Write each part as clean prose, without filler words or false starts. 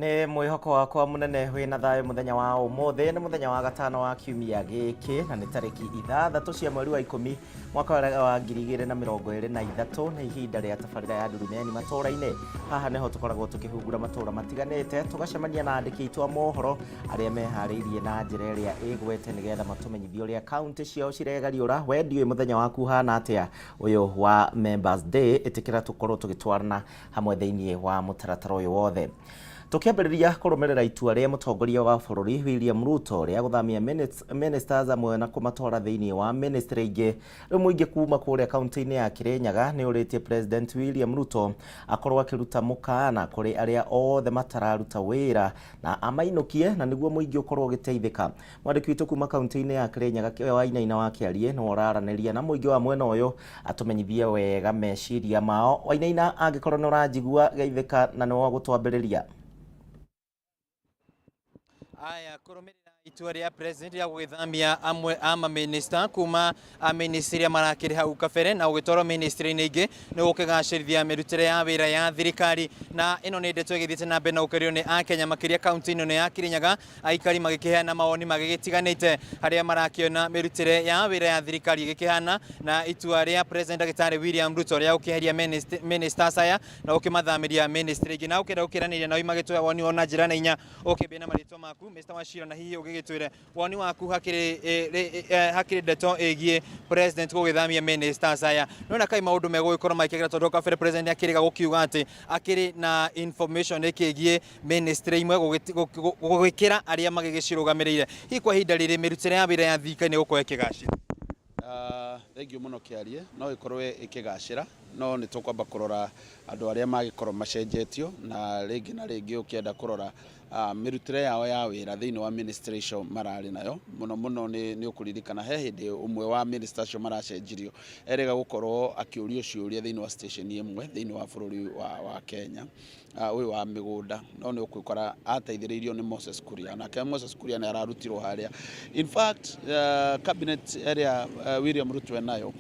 Nĩ mwĩhoko wakwa mũnene wĩna thayũ mũthenya wa ũmũthĩ. Nĩ mũthenya wa gatano wa kiumia gĩkĩ na nĩ tarĩki 6 cia mweri wa 10 mwaka wa 2023. Nĩ ihinda rĩa tabarĩra ya Ndurumeni matũũra-inĩ. Haha nĩho tũkoragwo tũkĩhungura matũũra matiganĩte, tũgacemania na andĩki aitũ a mohoro arĩa meharĩirie na njĩra ĩrĩa ĩgwete nĩgetha matũmenyithie ũrĩa kaunti ciao ciregariũra. We ndiũĩ mũthenya waku ũhana atĩa ũyũ wa Members Day, ĩtĩkĩra tũkorwo tũgĩtwarana hamwe thĩinĩ wa mũtaratara ũyũ wothe. Tũkĩambĩrĩria kũrũmĩrĩra itua rĩa mũtongoria wa bũrũri William Ruto rĩa gũthamia ministers amwe na kũmatwara thĩinĩ wa ministry ingĩ, rĩu mũingĩ kuma kũrĩa kaunti-inĩ ya Kirinyaga nĩ ũrĩtie President William Ruto akorwo akĩruta mũkana kũrĩ arĩa othe matararuta wĩra na amainũkie na nĩguo mũingĩ ũkorwo ũgĩteithĩka. Mwandĩki witũ kuma kaunti-inĩ ya Kirinyaga Wainaina wa Kĩariĩ nĩwe ũraranĩria na mũingĩ wa mwena ũyũ atũmenyithie wega meciria mao. Wainaina, angĩkorwo nĩ ũranjigua, geithĩka na nĩwe ũgũtwambĩrĩria. Aya, kũrũmĩrĩra itua rĩa president rĩa gũgĩthamia amwe a mamĩnĩsta kuma ministry iria marakĩrĩ hau kabere na gũgĩtwarwo ministry-inĩ ingĩ nĩ gũkĩgacĩrithia mĩrutĩre ya wĩra ya thirikari. Na ĩno nĩ ndeto ĩgĩthiĩte na mbere na gũkerio nĩ akenya makĩria kaunti-inĩ ĩno ya Kirinyaga, aikari magĩkĩheana mawoni magĩgĩtiganĩte harĩa marakĩona mĩrutĩre ya wĩra ya thirikari ĩgĩkĩhana na itua rĩa president ndagĩtarĩ William Ruto rĩa gũkĩeheria ministers aya na gũkĩmathamĩria ministry ingĩ. Na ũkĩenda gũkĩranĩria nao magĩtũhe woni wao na njĩra na inya, ũkĩambia na marĩtwa maku Mr. Wachira, na hihi ũgĩgĩtwĩre woni waku hakĩrĩ ndeto ĩgiĩ president gũgĩthamia ministers aya. Nona kai maũndũ megũgĩkorwo magĩkĩagĩra tondũ kabere president akĩrĩga gũkiuga atĩ akĩrĩ na information ĩkĩgiĩ ministry imwe gũgĩkĩra arĩa magĩgĩcirũgamĩrĩire. Hihi kwa ihinda rĩrĩ mĩrutĩre ya wĩra ya thirikari nĩ gũkorwo ĩkĩgacĩra? Thengiũ mũno Kĩarie, no ĩkorwo ĩkĩgacĩra no nĩ tũkwamba kũrora andũ arĩa magĩkorwo macenjetio na rĩngĩ na rĩngĩ ũkĩenda kũrora mĩrutĩre yao ya wĩra thĩinĩ wa ministry icio mararĩ nayo. Mũno mũno nĩ ũkũririkana he hĩndĩ ũmwe wa minister acio maracenjirio erĩga gũkorwo akĩũrio ciũria thĩinĩ wa station ĩmwe thĩinĩ wa bũrũri wa Kenya, ũyũ wa mĩgũnda, no nĩ ũgũkora ateithĩrĩirio nĩ Moses Kuria, nake Moses Kuria nĩ ararutirwo harĩa. In fact, cabinet ĩrĩa William Ruto enayo,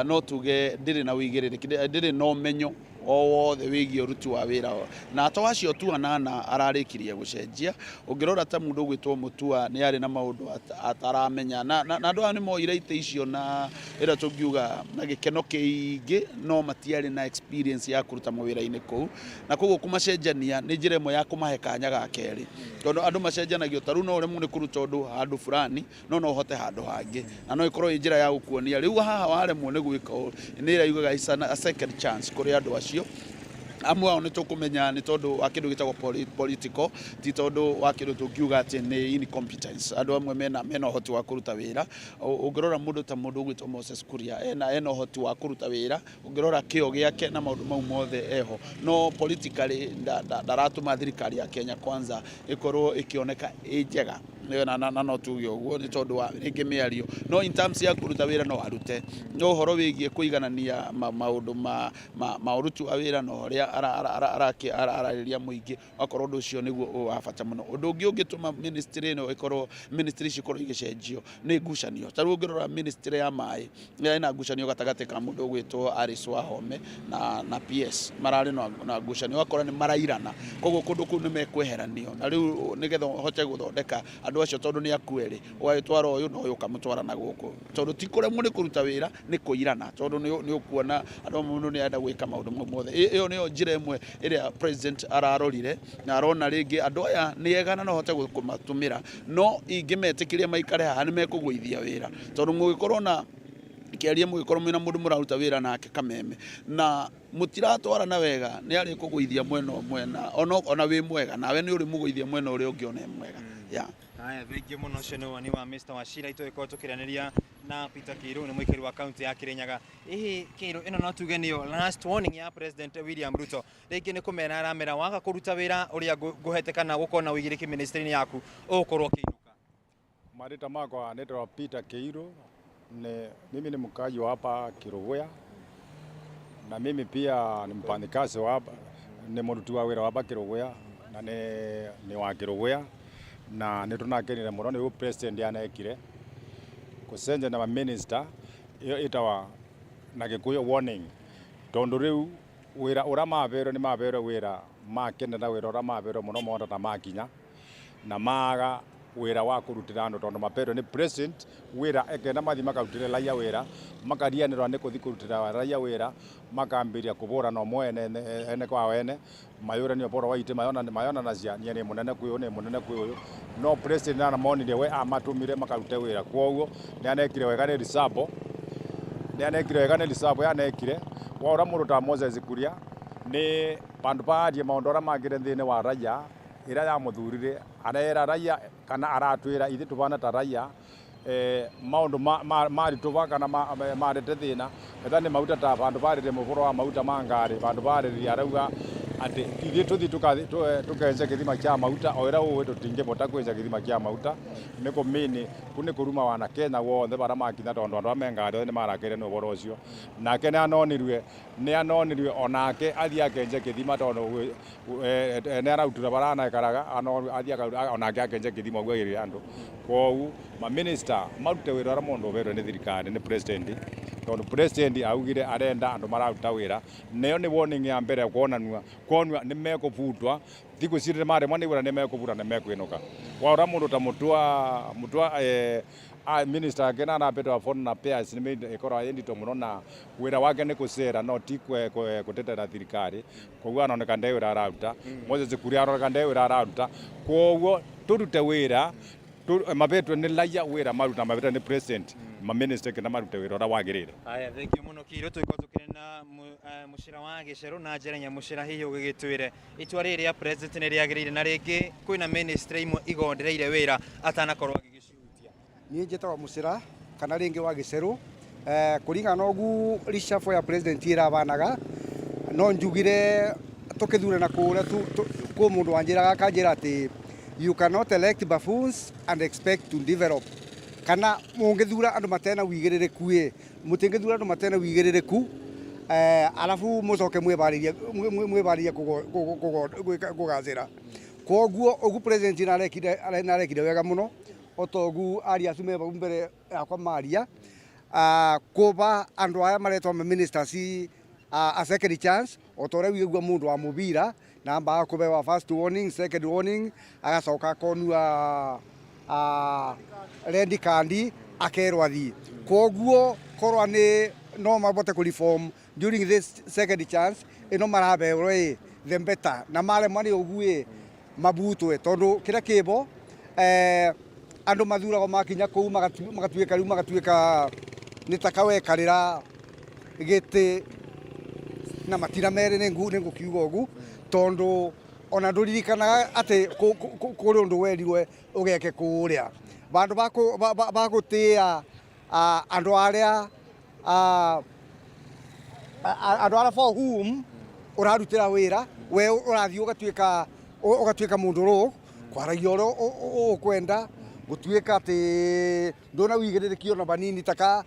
no tuge ndĩrĩ na ũigĩrĩrĩki, ndĩrĩ na ũmenyo o wothe wĩgiĩ ũruti wa wĩra, na to acio tu anana ararĩkirie gũcenjia. Ũngĩrora ta mũndũ ũgwĩtwo Mutua nĩ arĩ na maũndũ ataramenya, na andũ aya nĩ moire itĩ icio na ĩrĩa tũngiuga na gĩkeno kĩingĩ, no matiarĩ na experience ya kũruta mawĩra-inĩ kũu, na koguo kũmacenjania nĩ njĩra ĩmwe ya kũmahe kanya ga kerĩ, tondũ andũ macenjanagio. Ta rĩu no ũremwo nĩ kũruta ũndũ handũ fulani, no no ũhote handũ hangĩ, na no ĩkorwo ĩ njĩra ya gũkuonia rĩu haha waremwo nĩ gwĩka ũũ, nĩ ĩrĩa yugaga it's a second chance kũrĩ andũ acio. Amwe ao nĩ tũkũmenya nĩ tondũ wa kĩndũ gĩtagwo political, ti tondũ wa kĩndũ tũngiuga atĩ nĩ incompetence. Andũ amwe mena ũhoti wa kũruta wĩra. Ũngĩrora mũndũ ta mũndũ ũgwĩtwo Moses Kuria, ena ũhoti wa kũruta wĩra, ũngĩrora kĩo gĩake na maũndũ mau mothe eho, no politically ndaratũma thirikari ya Kenya Kwanza ĩkorwo ĩkĩoneka ĩ njega, na no tuge ũguo nĩ tondũ wa rĩngĩ mĩario, no in terms ya kũruta wĩra no arute, no ũhoro wĩgiĩ kũiganania maũndũ ma ũruti wa wĩra na ũrĩa ararĩria mũingĩ, ũgakorwo ũndũ ũcio nĩguo wa bata mũno. Ũndũ ũngĩ ũngĩtũma ministry ĩno ĩkorwo, ministry ici ikorwo igĩcenjio nĩ ngucanio. Ta rĩu ũngĩrora ministry ya maĩ, ĩna ngucanio gatagatĩ ka mũndũ ũgwĩtwo Alice Wahome na PS, mararĩ na ngucanio, ũgakora nĩ marairana, koguo kũndũ kũu nĩ mekweheranio, na rĩu nĩgetha ũhote gũthondeka andũ acio tondũ nĩ aku erĩ, ũgagĩtwara ũyũ na ũyũ ũkamũtwara na gũkũ, tondũ ti kũremwo nĩ kũruta wĩra, nĩ kũirana, tondũ nĩ ũkuona andũ amwe mũndũ nĩ arenda gwĩka maũndũ mau mothe. Ĩyo nĩyo njĩra ĩmwe ĩrĩa president ararorire na arona rĩngĩ andũ aya nĩ ega na no hote kũmatũmĩra, no ingĩmetĩkĩria maikare haha nĩ mekũgũithia wĩra, tondũ mũgĩkorwo na kĩaria, mũgĩkorwo mwĩna mũndũ mũraruta wĩra nake kameme na mũtiratwarana wega, nĩ arĩkũgũithia mwena ũmwe, na ona wĩ mwega nawe nĩ ũrĩmũgũithia mwena ũrĩa ũngĩ ona e mwega, yeah. Haya, thengiũ mũno. Ũcio nĩ woni wa Mr. Wachira. Itũgĩkorwo tũkĩranĩria na Peter Kĩirũ, nĩ mũikari wa kaunti ya Kirinyaga. Hihi Kĩirũ, ĩno no tuge nĩyo last warning ya President William Ruto, rĩngĩ nĩ kũmera aramera waga kũruta wĩra ũrĩa ngũhete kana gũkorwo na ũigĩrĩki ministry-inĩ yaku, ũgũkorwo ũkĩinũka? Marĩtwa makwa nĩtwa Peter Keiru, ni, mimi ni mkaji wa hapa Kerugoya na mimi pia ni mfanyikazi wa hapa, ni mũruti wa wĩra wa hapa Kerugoya na nĩ wa Kerugoya, na nĩ tũnakenire mũno nĩ ũguo president anekire gũcenjania ma minister. Ĩyo ĩtawa na Gĩkũyũ warning, tondũ rĩu Wira uria maverwo ni maverwo wira makenera wira uria maverwo muno mona ta makinya na maga wira wa kurutira andu tondu maperwo ni president wira ekenda mathi makarutire raia wira makarianirwa ni kuthi kurutira raia wira makambiria kubura no mwene ene kwa ene mayurani uboro wa ite mayona mayonanacia nie ni munene kwi uyu ni munene kwi uyu no president naramonire we amatumire makarute wira kwoguo ni anekire wega ni risabo ni anekire wega ni risabo yanekire waura mundu ta Moses Kuria ni pandu paarie maundu aria mangire thini wa raia ira ya muthurire arera raia kana aratwira ithi tubana ta raia maundu marituva kana marete thina etha ni mauta ta vandu varire muvuro wa mauta ma ngari vandu variriria arauga ati ithuĩ tũthiĩ tũkenje gĩthima kĩa mauta o ĩrĩa ũĩ tũtingĩbota kwenja gĩthima kĩa mauta nĩ kũmini kũ nĩ kũruma wana Kenya wothe bara makinya tondũ andũ arĩa me ngari othe nĩ marakeire nĩ ũhoro ũcio nake nĩ anonirie onake athiĩ akenje gĩthima tondũ nĩ arautura bara anaikaraga athiĩ onake akenje gĩthima ũguo agĩrĩre andũ kwoguo maminista marute wĩra ũrĩa mũndũ ũberwo nĩ thirikari nĩ president tondu president augire arenda andu mararuta wira nayo ni warning ya mbere kuonanua kuonua ni mekubutwa thiku ciri maremwa ni wira ni mekubutwa ni mekwinuka waura mundu ta Mutua minister ake na arapetwa foreign affairs ni ikorwa yenditwo muno na wira wake ni kucera no ti kutetera thirikari koguo aroneka nde wira araruta Moses Kuria aroneka nde wira araruta koguo turute wira mabetwe ni laia wira maruta mabetwe ni president maminister kena marute wira uria wagirire. Aya, thank you muno Kiiru. Tuikorwo tukire na mucira wa Giceru na njira nya mucira hihi ugigitwire itua riri ria president ni riagirire na ringi kwina ministry imwe igondereire wira atanakorwo agigicihutia. Ni njitagwo mucira kana ringi wa Giceru kuringana na ugu reshuffle ya president irabanaga no njugire tukithurana kuria ku mundu wanjiraga akanjira ati you cannot elect buffoons and expect to develop. Kana mungithura andu matena wigiririku ĩ mutingithura andu matena wigiririku alafu mucoke mwibaririe kugacira koguo ugu president narekire wega muno otogu aria acu me vau mbere yakwa maria kuba andu aya maretwa ma ministers a second chance otoria wigua mundu wa mubira na amba kubewa first warning second warning agacoka akonua red card akerwo athii koguo korwa ni no mabote ku reform during this second chance ino maraberwo ĩ the better na maremwa ni ugu ĩ mabutwe tondu kiria kibo andu mathuragwo makinya kuu magatuika riu magatuika ni taka wekarira giti na matira mere ni ngukiuga ugu tondu ona nduririkanaga ati kuri undu werirwe ugeke kuria bandu bagutia andu aria andu aria for whom urarutira wira we urathii ugatuika mundu ru kwaragia uria ukwenda gutuika ati nduna wigiririkia ona banini taka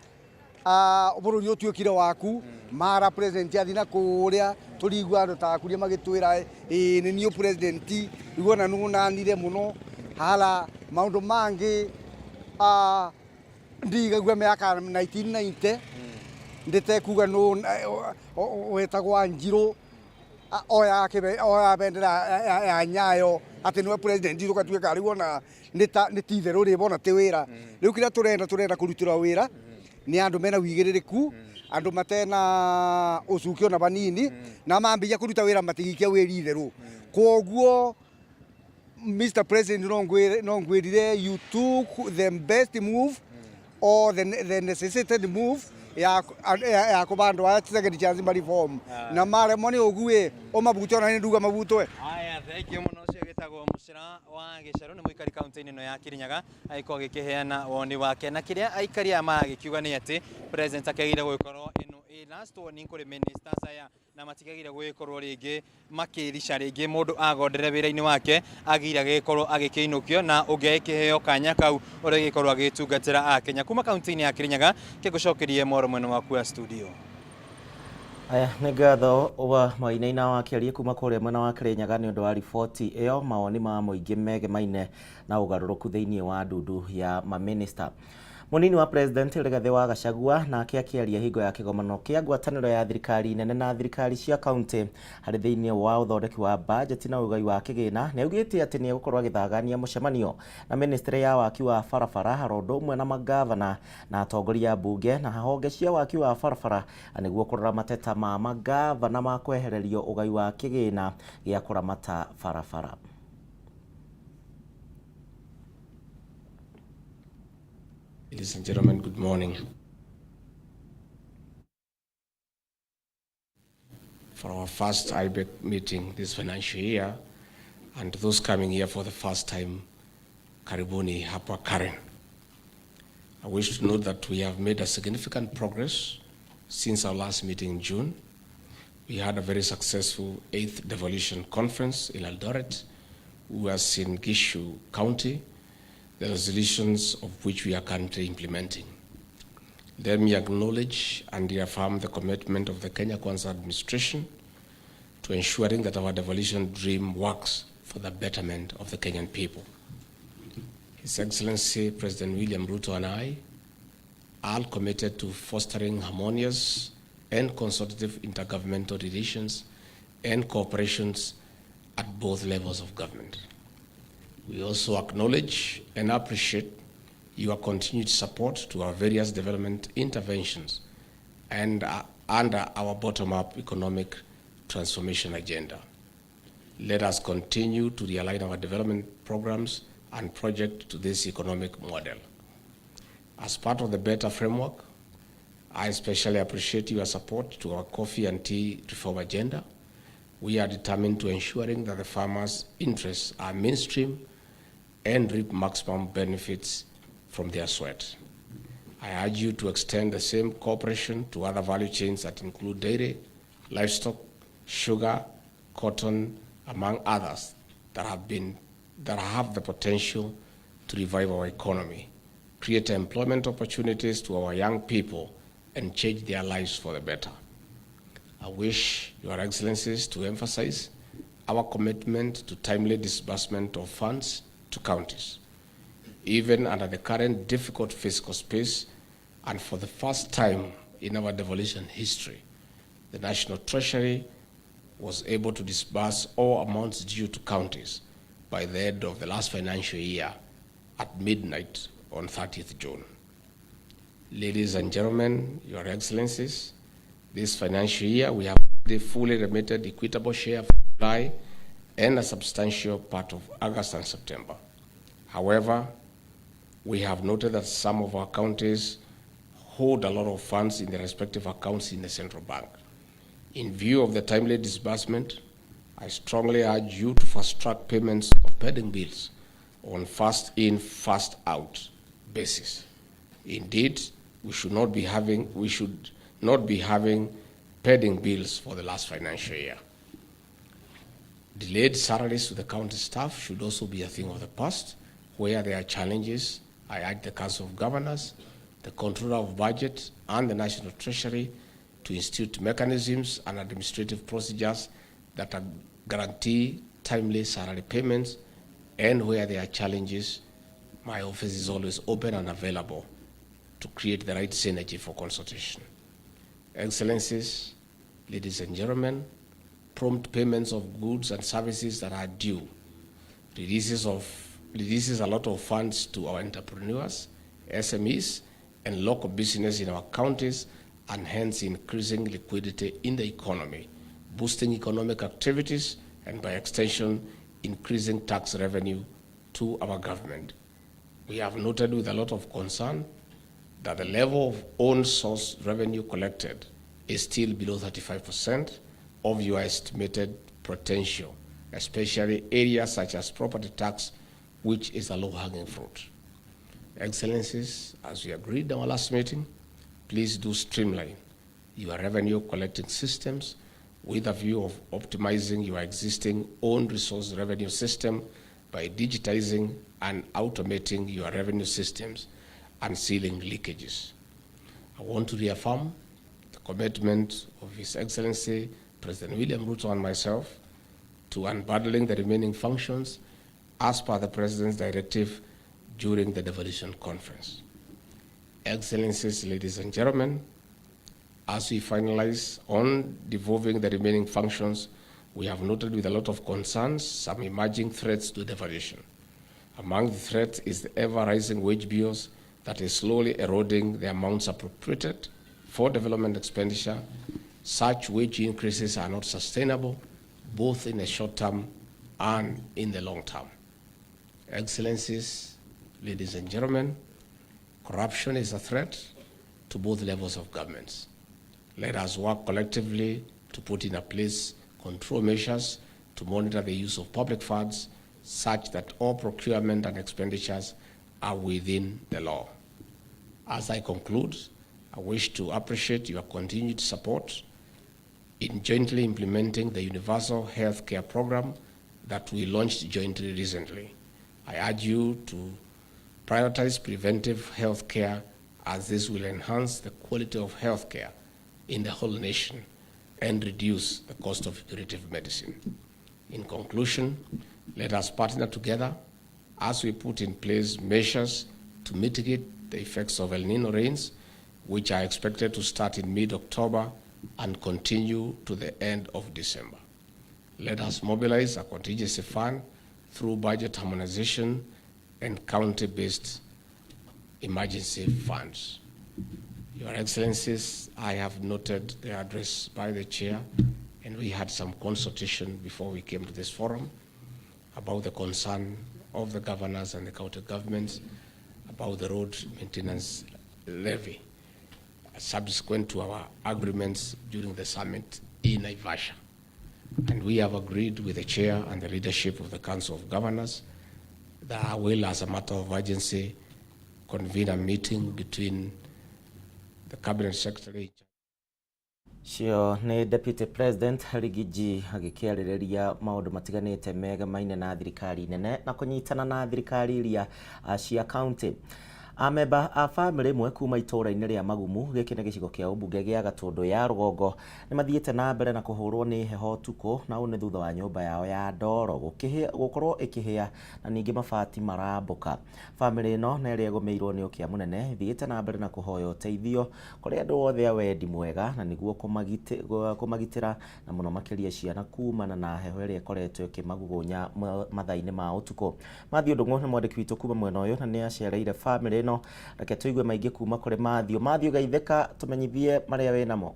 bururi utuikire waku mara president athi na kuria turigua andu ta kuria magitwira ii ni new president igua na nunanire muno hala maundu mangi ndigagua miaka 1990 ndite kuga nu wetagwa Njiru oya bendera ya Nyayo ati niwe president tugatuika riu ona ni titheru ribo na ti wira riu kiria turenda kurutirwa wira ni andu mena wigiririku andu matena ucuki ona banini na mambia kuruta wira matigikia wiri itheru koguo Mr. President no ngwirire you took the best move or the necessitated move ya kuba andu aya second chance ma reform na maremwo ni ugu ĩ umabute ona ni nduga mabutwe. Aya, thank you muno. Ucio gitagwo Mucira wa Giceru ni muikari kaunti-inĩ ĩno ya Kirinyaga agĩkorwo agĩkĩheana woni wake na kĩrĩa aikari aya maragĩkiuga nĩ atĩ president akĩagĩrĩire gũgĩkorwo ĩno ĩ last warning kũrĩ ministers aya na matigagĩrĩire gũgĩkorwo rĩngĩ makĩrica rĩngĩ mũndũ agondere wĩra-inĩ wake agĩrĩire agĩkorwo agĩkĩinũkio na ũngĩ agĩkĩheo kanya kau ũrĩa agĩkorwo agĩtungatĩra akenya kuma kaunti-inĩ ya Kirinyaga kĩgũcokerie mwaro mwena waku wa studio. Aya nĩ ngatho wa Wainaina wa kĩarie kuma kũrĩa mwena wa Kirinyaga nĩ ũndũ wa riboti ĩyo mawoni ma mũingĩ megemaine na ũgarũrũku thĩinĩ wa ndundu ya maminista. Munini wa President Rigathi wa Gachagua nake akiaria hingo ya kigomano kia ngwataniro ya thirikari nene na thirikari cia kaunti hari thiini wa uthondeki wa bajeti na ugai wa kigina, ni augite ati ni egukorwo agithagania mucemanio na ministry ya waki wa barabara haro undu umwe na magavana na atongoria a bunge na honge cia waki wa barabara niguo kurora mateta ma magavana ma kwehererio ugai wa kigina gia kuramata barabara. Ladies and gentlemen, good morning. For our first IBEC meeting this financial year, and those coming here for the first time, karibuni hapa Karen. I wish to note that we have made a significant progress since our last meeting in June. We had a very successful 8th Devolution Conference in Eldoret, Uasin Gishu County, the resolutions of which we are currently implementing. Let me acknowledge and reaffirm the commitment of the Kenya Kwanza administration to ensuring that our devolution dream works for the betterment of the Kenyan people. His Excellency President William Ruto and I are committed to fostering harmonious and consultative intergovernmental relations and cooperations at both levels of government. We also acknowledge and appreciate your continued support to our various development interventions and under our bottom-up economic transformation agenda. Let us continue to realign our development programs and projects to this economic model. As part of the BETA framework, I especially appreciate your support to our coffee and tea reform agenda. We are determined to ensuring that the farmers' interests are mainstream and reap maximum benefits from their sweat. I urge you to extend the same cooperation to other value chains that include dairy, livestock, sugar, cotton, among others that have the potential to revive our economy, create employment opportunities to our young people, and change their lives for the better. I wish Your Excellencies to emphasize our commitment to timely disbursement of funds to counties, even under the current difficult fiscal space, and for the first time in our devolution history, the National Treasury was able to disburse all amounts due to counties by the end of the last financial year at midnight on 30th June. Ladies and gentlemen, Your Excellencies, this financial year we have fully remitted equitable share for July and a substantial part of August and September. However, we have noted that some of our counties hold a lot of funds in their respective accounts in the central bank. In view of the timely disbursement, I strongly urge you to fast-track payments of pending bills on first-in, first-out basis. Indeed, we should not be having pending bills for the last financial year. Delayed salaries to the county staff should also be a thing of the past. Where there are challenges, I urge the Council of Governors, the Controller of Budget, and the National Treasury to institute mechanisms and administrative procedures that guarantee timely salary payments, and where there are challenges, my office is always open and available to create the right synergy for consultation. Excellencies, ladies and gentlemen, prompt payments of goods and services that are due releases a lot of funds to our entrepreneurs, SMEs, and local business in our counties, and hence increasing liquidity in the economy, boosting economic activities, and by extension, increasing tax revenue to our government. We have noted with a lot of concern that the level of own source revenue collected is still below 35% of your estimated potential, especially areas such as property tax, which is a low-hanging fruit. Excellencies, as we agreed in our last meeting, please do streamline your revenue collecting systems with a view of optimizing your existing own resource revenue system by digitizing and automating your revenue systems and sealing leakages. I want to reaffirm the commitment of His Excellency President William Ruto and myself to unbundling the remaining functions as per the President's directive during the devolution conference. Excellencies, ladies and gentlemen, as we finalize on devolving the remaining functions, we have noted with a lot of concerns some emerging threats to devolution. Among the threats is the ever-rising wage bills that is slowly eroding the amounts appropriated for development expenditure. Such wage increases are not sustainable, both in the short term and in the long term. Excellencies, ladies and gentlemen, corruption is a threat to both levels of governments. Let us work collectively to put in place control measures to monitor the use of public funds such that all procurement and expenditures are within the law. As I conclude, I wish to appreciate your continued support in jointly implementing the Universal Health Care Program that we launched jointly recently. I urge you to prioritize preventive health care, as this will enhance the quality of health care in the whole nation and reduce the cost of curative medicine. In conclusion, let us partner together as we put in place measures to mitigate the effects of El Nino rains, which are expected to start in mid-October and continue to the end of December. Let us mobilize a contingency fund through budget harmonization and county-based emergency funds. Your Excellencies, I have noted the address by the chair, and we had some consultation before we came to this forum about the concern of the governors and the county governments about the road maintenance levy, subsequent to our agreements during the summit in Naivasha. And we have agreed with the chair and the leadership of the Council of Governors that I will, as a matter of urgency, convene a meeting between the Cabinet Secretary. Cio nĩ Deputy President Riggy G agĩkĩarĩrĩria maũndũ matiganĩte megamaine na thirikari nene na kũnyitana na thirikari iria cia county. Amemba a bamĩrĩ ĩmwe kuma itũũra-inĩ rĩa Magumu, gĩkĩ nĩ gĩcigo kĩa ũmbunge gĩa Gatũndũ ya rũgongo, nĩ mathiĩte na mbere na kũhũrwo nĩ heho ũtukũ, na ũũ nĩ thutha wa nyũmba yao ya ndoro gũkorwo ĩkĩhĩa na ningĩ mabati marambũka. Bamĩrĩ ĩno na ĩrĩa ĩgũmĩirwo nĩ ũkĩa mũnene ĩthiĩte na mbere na kũhoya ũteithio kũrĩ andũ othe a wendi mwega, na nĩguo kũmagitĩra na mũno makĩria ciana kumana na heho ĩrĩa ĩkoretwo ĩkĩmagugunya mathaa-inĩ ma ũtukũ. Matthew Ndung'u nĩ mwandĩki witũ kuma mwena ũyũ na nĩ acereire bamĩrĩ ĩno. Reke tũigue maingĩ kuma kũrĩ Matthew. Matthew, geithĩka, tũmenyithie marĩa wĩ namo.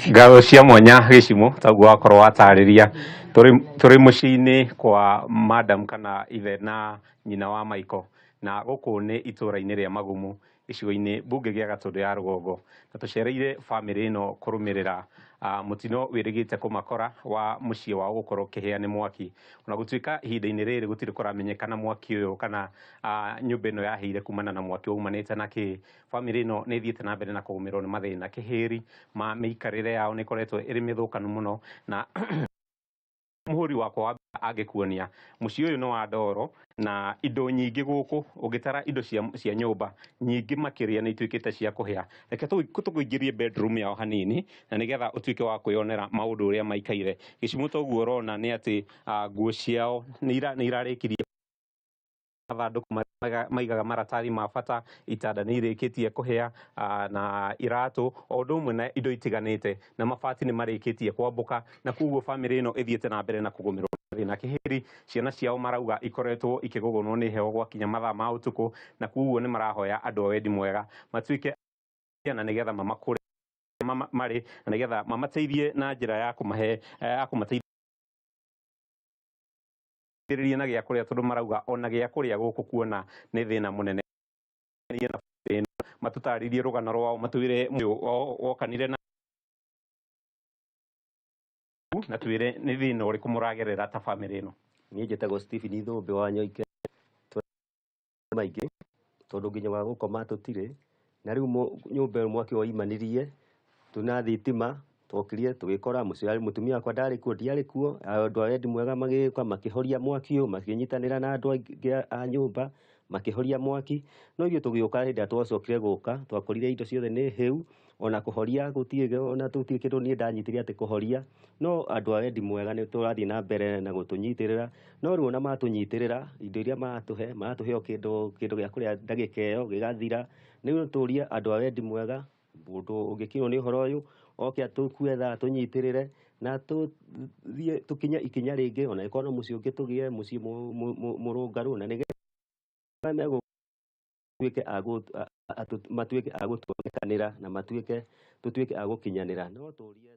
Ngatho cia mwanya Gĩcimo, taguo wakorwo watarĩria, tũrĩ mũciĩ-inĩ kwa madam kana ithe na nyina wa Michael, na gũkũ nĩ itũũra-inĩ rĩa Magumu, gĩcigo-inĩ mbunge gĩa Gatũndũ ya rũgongo, na tũcereire bamĩrĩ ĩno kũrũmĩrĩra mũtino wĩrĩgĩte kũmakora wa mũciĩ wao gũkorwo ũkĩhĩa nĩ mwaki. Ona gũtuĩka ihinda-inĩ rĩrĩ gũtirĩ kũramenyekana mwaki ũyũ kana nyũmba ĩno yahĩire kumana na mwaki waumanĩte na kĩ, bamĩrĩ ĩno nĩ ĩthiĩte na mbere na kũgũmĩrwo nĩ mathĩna kĩhĩri ma mĩikarĩre yao nĩ ĩkoretwo ĩrĩ mĩthũkanu mũno. Na mũhũri wakwa wa angĩkuonia mũciĩ ũyũ nĩ wa ndoro na indo nyingĩ gũkũ, ũngĩtara indo cia nyũmba nyingĩ makĩria nĩ ituĩkĩte cia kũhĩa. Reke tũkũingĩrie bedroom yao hanini na nĩgetha ũtuĩke wa kwĩyonera maũndũ ũrĩa maikaire. Gĩcimo toguo ũrona nĩ atĩ nguo ciao nĩ irarĩkirie, mathandũkũ maigaga maratathi ma bata, itanda nĩ irĩkĩtie kũhĩa, na iratũ o ũndũ ũmwe na indo itiganĩte, na mabati nĩ marĩkĩtie kwambũka, na koguo bamĩrĩ ĩno ĩthiĩte na mbere na kũgũmĩrwo thĩna kĩhĩri. Ciana ciao marauga ikoretwo ikĩgũgũnwo nĩ heho gwakinya mathaa ma ũtukũ, na koguo nĩ marahoya andũ a wendi mwega matuĩke na nĩgetha mamakũre marĩ na nĩgetha mamateithie na njĩra ya kũmahe ya kũmateithia na gĩa kũrĩa, tondũ marauga ona gĩa kũrĩa gũkũ kuona nĩ thĩna mũnene. Matũtarĩrie rũgano rwao, matwĩre wokanire na twĩre nĩ thĩna ũrĩkũ mũragerera ta bamĩrĩ ĩno. Niĩ njĩtagwo Stephen Ithũmbĩ wa Nyoike. Maingĩ tondũ nginya wa gũkoma tũtirĩ, na rĩu nyũmba ĩyo mwaki woimanirie tuna thitima, twokire tũgĩkora mũtumia wakwa ndarĩ kuo, ndiarĩ kuo. Andũ a wendi mwega magĩũka makĩhoria mwaki ũyũ, makĩnyitanĩra na andũ angĩ a nyũmba makĩhoria mwaki. No ithuĩ tũgĩũka, hĩndĩ ĩrĩa twacokire gũka twakorire indo ciothe nĩ hĩu. Ona kũhoria gũtirĩ, ona tũtirĩ kĩndũ niĩ ndanyitire atĩ kũhoria. No andũ a wendi mwega nĩ tũrathiĩ na mbere na gũtũnyitĩrĩra, no rĩu ona matũnyitĩrĩra, indo iria maratũhe, maratũhe o kĩndũ kĩndũ gĩa kũrĩa ndagĩka ĩyo gĩgathira. Rĩu tũrie andũ a wendi mwega, mũndũ ũngĩkinywo nĩ ũhoro ũyũ oke atũkue thaa tũnyitĩrĩre na tũthiĩ tũkinye ikinya rĩngĩ, ona ĩkorwo no mũciĩ ũngĩ tũgĩe mũciĩ mũrũngarũ, na nĩgetha megũtuĩke a matuĩke a gũtuonekanĩra na matuĩke tũtuĩke a gũkinyanĩra. No tũrie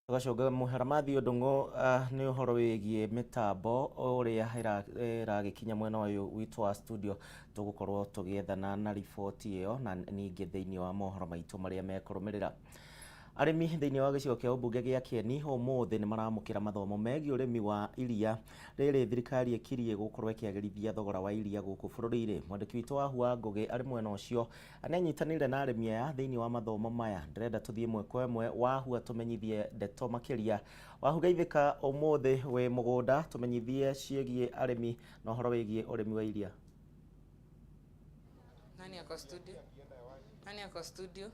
Tũgacũnga mũhera Matthew Ndung'u nĩ ũhoro wĩgiĩ mĩtambo ũrĩa ĩragĩkinya mwena ũyũ witũ wa studio. Tũgũkorwo tũgĩethana na riboti ĩyo na ningĩ thĩinĩ wa mohoro maitũ marĩa mekũrũmĩrĩra. Arĩmi thĩinĩ wa gĩcigo kĩa ũmbunge gĩa Kĩeni ũmũthĩ nĩ maramũkĩra mathomo megiĩ ũrĩmi wa iria rĩrĩ thirikari ĩkirie gũkorwo ĩkĩagĩrithia thogora wa iria gũkũ bũrũri-inĩ. Mwandĩki witũ wa Hua Ngũgĩ arĩ mwena ũcio nĩanyitanĩire na arĩmi aya thĩinĩ wa mathomo maya. Ndĩrenda tũthiĩ ĩmwe kwa ĩmwe. Wahua, tũmenyithie ndeto makĩria. Wahu, geithĩka ũmũthĩ wĩ mũgũnda, tũmenyithie ciĩgiĩ arĩmi na ũhoro wĩgiĩ ũrĩmi wa iria. Nani ako studio? Nani ako studio?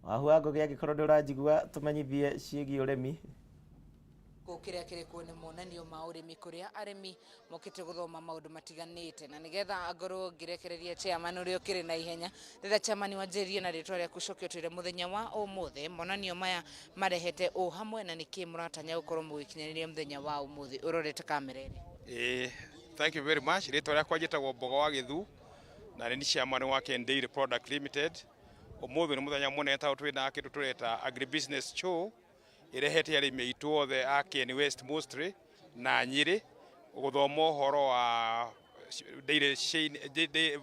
Wahua Ngũgĩ, angĩkorwo nĩ ũranjigua, tũmenyithie ciĩgiĩ ũrĩmi. Kĩrĩa kĩrĩ kuo nĩ monanio ma ũrĩmi kũrĩa arĩmi mokĩte gũthoma maũndũ matiganĩte, na nĩgetha ngorwo ngĩrekereria chairman ũrĩa ũkĩrĩ na ihenya, rĩrĩa chairman wanjĩrĩrie na rĩtwa rĩaku, coke ũtwĩre mũthenya wa ũmũthĩ monanio maya marehete ũ hamwe na nĩkĩ mũratanya gũkorwo mũgĩkinyanĩria mũthenya wa ũmũthĩ ũrorete kamera ĩrĩa. Ĩĩ, thank you very much. Rĩtwa rĩakwa njĩtagwo Mbogo wa Gĩthu na nĩ chairman wa Ken Dairy Product Limited. Ũmũthĩ nĩ mũthenya mũnene tondũ twĩna kĩndũ tũreta agribusiness show ĩrehete arĩmi aitũ othe a Kieni West mostly na Nyĩrĩ gũthoma ũhoro wa dairy chain,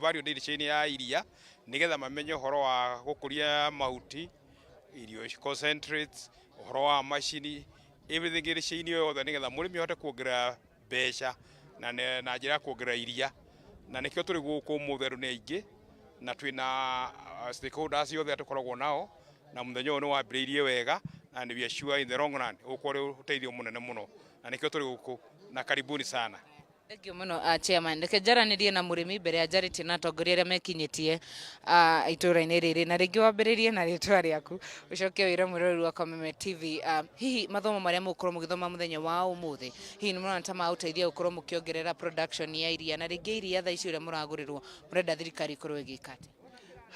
value dairy chain ya iria, nĩgetha mamenye ũhoro wa gũkũria mahuti, irio concentrates, ũhoro wa macini, everything ĩrĩ chain ĩyo yothe, nĩgetha mũrĩmi ahote kuongerera mbeca na njĩra ya kuongerera iria. Na nĩkĩo tũrĩ gũkũ ũmũthĩ, andũ nĩ aingĩ na twĩna stakeholders othe tũkoragwo nao, na mũthenya ũyũ nĩ wambĩrĩirie wega na we are sure in the long run ũgũkorwo ũrĩ ũteithio mũnene mũno, na nĩkĩo tũrĩ gũkũ na karibuni sana. Thank you mũno, chairman. Reke njaranĩrie na mũrĩmi mbere ya njarĩtie na atongoria arĩa mekinyĩtie itũũra-inĩ rĩrĩ, na rĩngĩ wambĩrĩrie na rĩtwa rĩaku, ũcoke wĩre mwĩroreri wa Kameme TV, hihi mathomo marĩa mũgũkorwo mũgĩthoma mũthenya wa ũmũthĩ, hihi nĩ mũrona ta magũteithia gũkorwo mũkĩongerera production ya iria, na rĩngĩ iria thaa ici ũrĩa mũragũrĩrwo, mũrenda thirikari ĩkorwo ĩgĩka atĩa?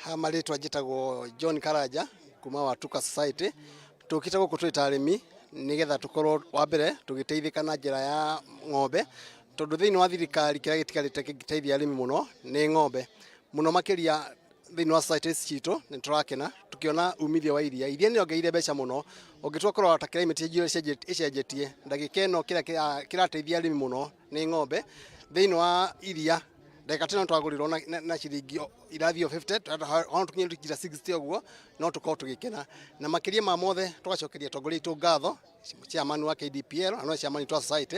Ha marĩtwa njĩtagwo John Karanja kuma Watuka Society. Tũkĩte gũkũ twĩ ta arĩmi nĩgetha tũkorwo wa mbere tũgĩteithĩka na njĩra ya ng'ombe, tondũ thĩinĩ wa thirikari kĩrĩa gĩtigarĩte kĩngĩteithia arĩmi mũno nĩ ng'ombe mũno makĩria. Thĩinĩ wa societies citũ nĩ tũrakena tũkĩona umithio wa iria. Iria nĩ rĩongereire mbeca mũno ũngĩtua kũrora ta climate ĩcenjetie ndagĩka ĩno. Kĩrĩa kĩrateithia arĩmi mũno nĩ ng'ombe. Thĩinĩ wa iria ndagĩka teno twagũrirwo na ciringi irathiĩ o 50, ona tũkinye nginya 60 ũguo no tũkorwo tũgĩkena. Na makĩria ma mothe tũgacokeria atongoria aitũ ngatho, chairman wa KDPL na no chairman witũ wa society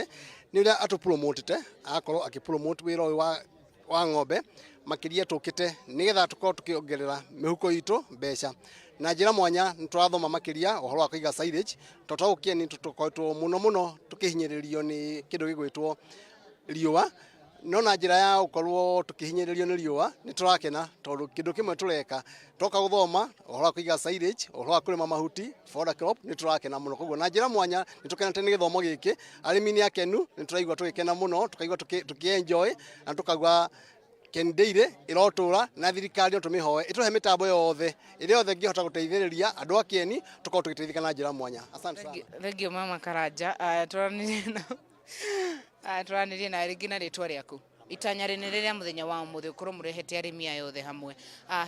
nĩ ũrĩa atũpromotete, agakorwo akĩpromote wĩra ũyũ wa ng'ombe makĩria. Tũkĩte nĩgetha tũkorwo tũkĩongerera mĩhuko itũ mbeca na njĩra mwanya. Nĩ tũrathoma makĩria ũhoro wa kũiga silage, tondũ twagũkia nĩ tũkoretwo mũno mũno tũkĩhinyĩrĩrio nĩ kĩndũ gĩgwĩtwo riũa. No na njĩra ya gũkorwo tũkĩhinyĩrĩrio nĩ riũa, nĩ tũrakena tondũ kĩndũ kĩmwe tũreka toka gũthoma ũhoro wa kũiga silage, ũhoro wa kũrĩma mahuti, fodder crop, nĩ tũrakena mũno. Koguo na njĩra mwanya nĩ tũkenete nĩ gĩthomo gĩkĩ. Arĩmi nĩ akenu, nĩ tũraigua tũgĩkena mũno, tũkaigua tũkĩ-enjoy na tũkaigua Ken Dairy ĩrotũra, na thirikari no tũmĩhoe ĩtũhe mĩtambo yothe ĩrĩa yothe ĩngĩhota gũteithĩrĩria andũ a Kieni tũkorwo tũgĩteithĩka na njĩra mwanya. Asante sana. Thank you, mama Karanja. Tũranĩrie na rĩngĩ na rĩtwa rĩaku. Itanya rĩnene rĩa mũthenya wa ũmũthĩ ũkorwo mũrehete arĩmi aya othe hamwe,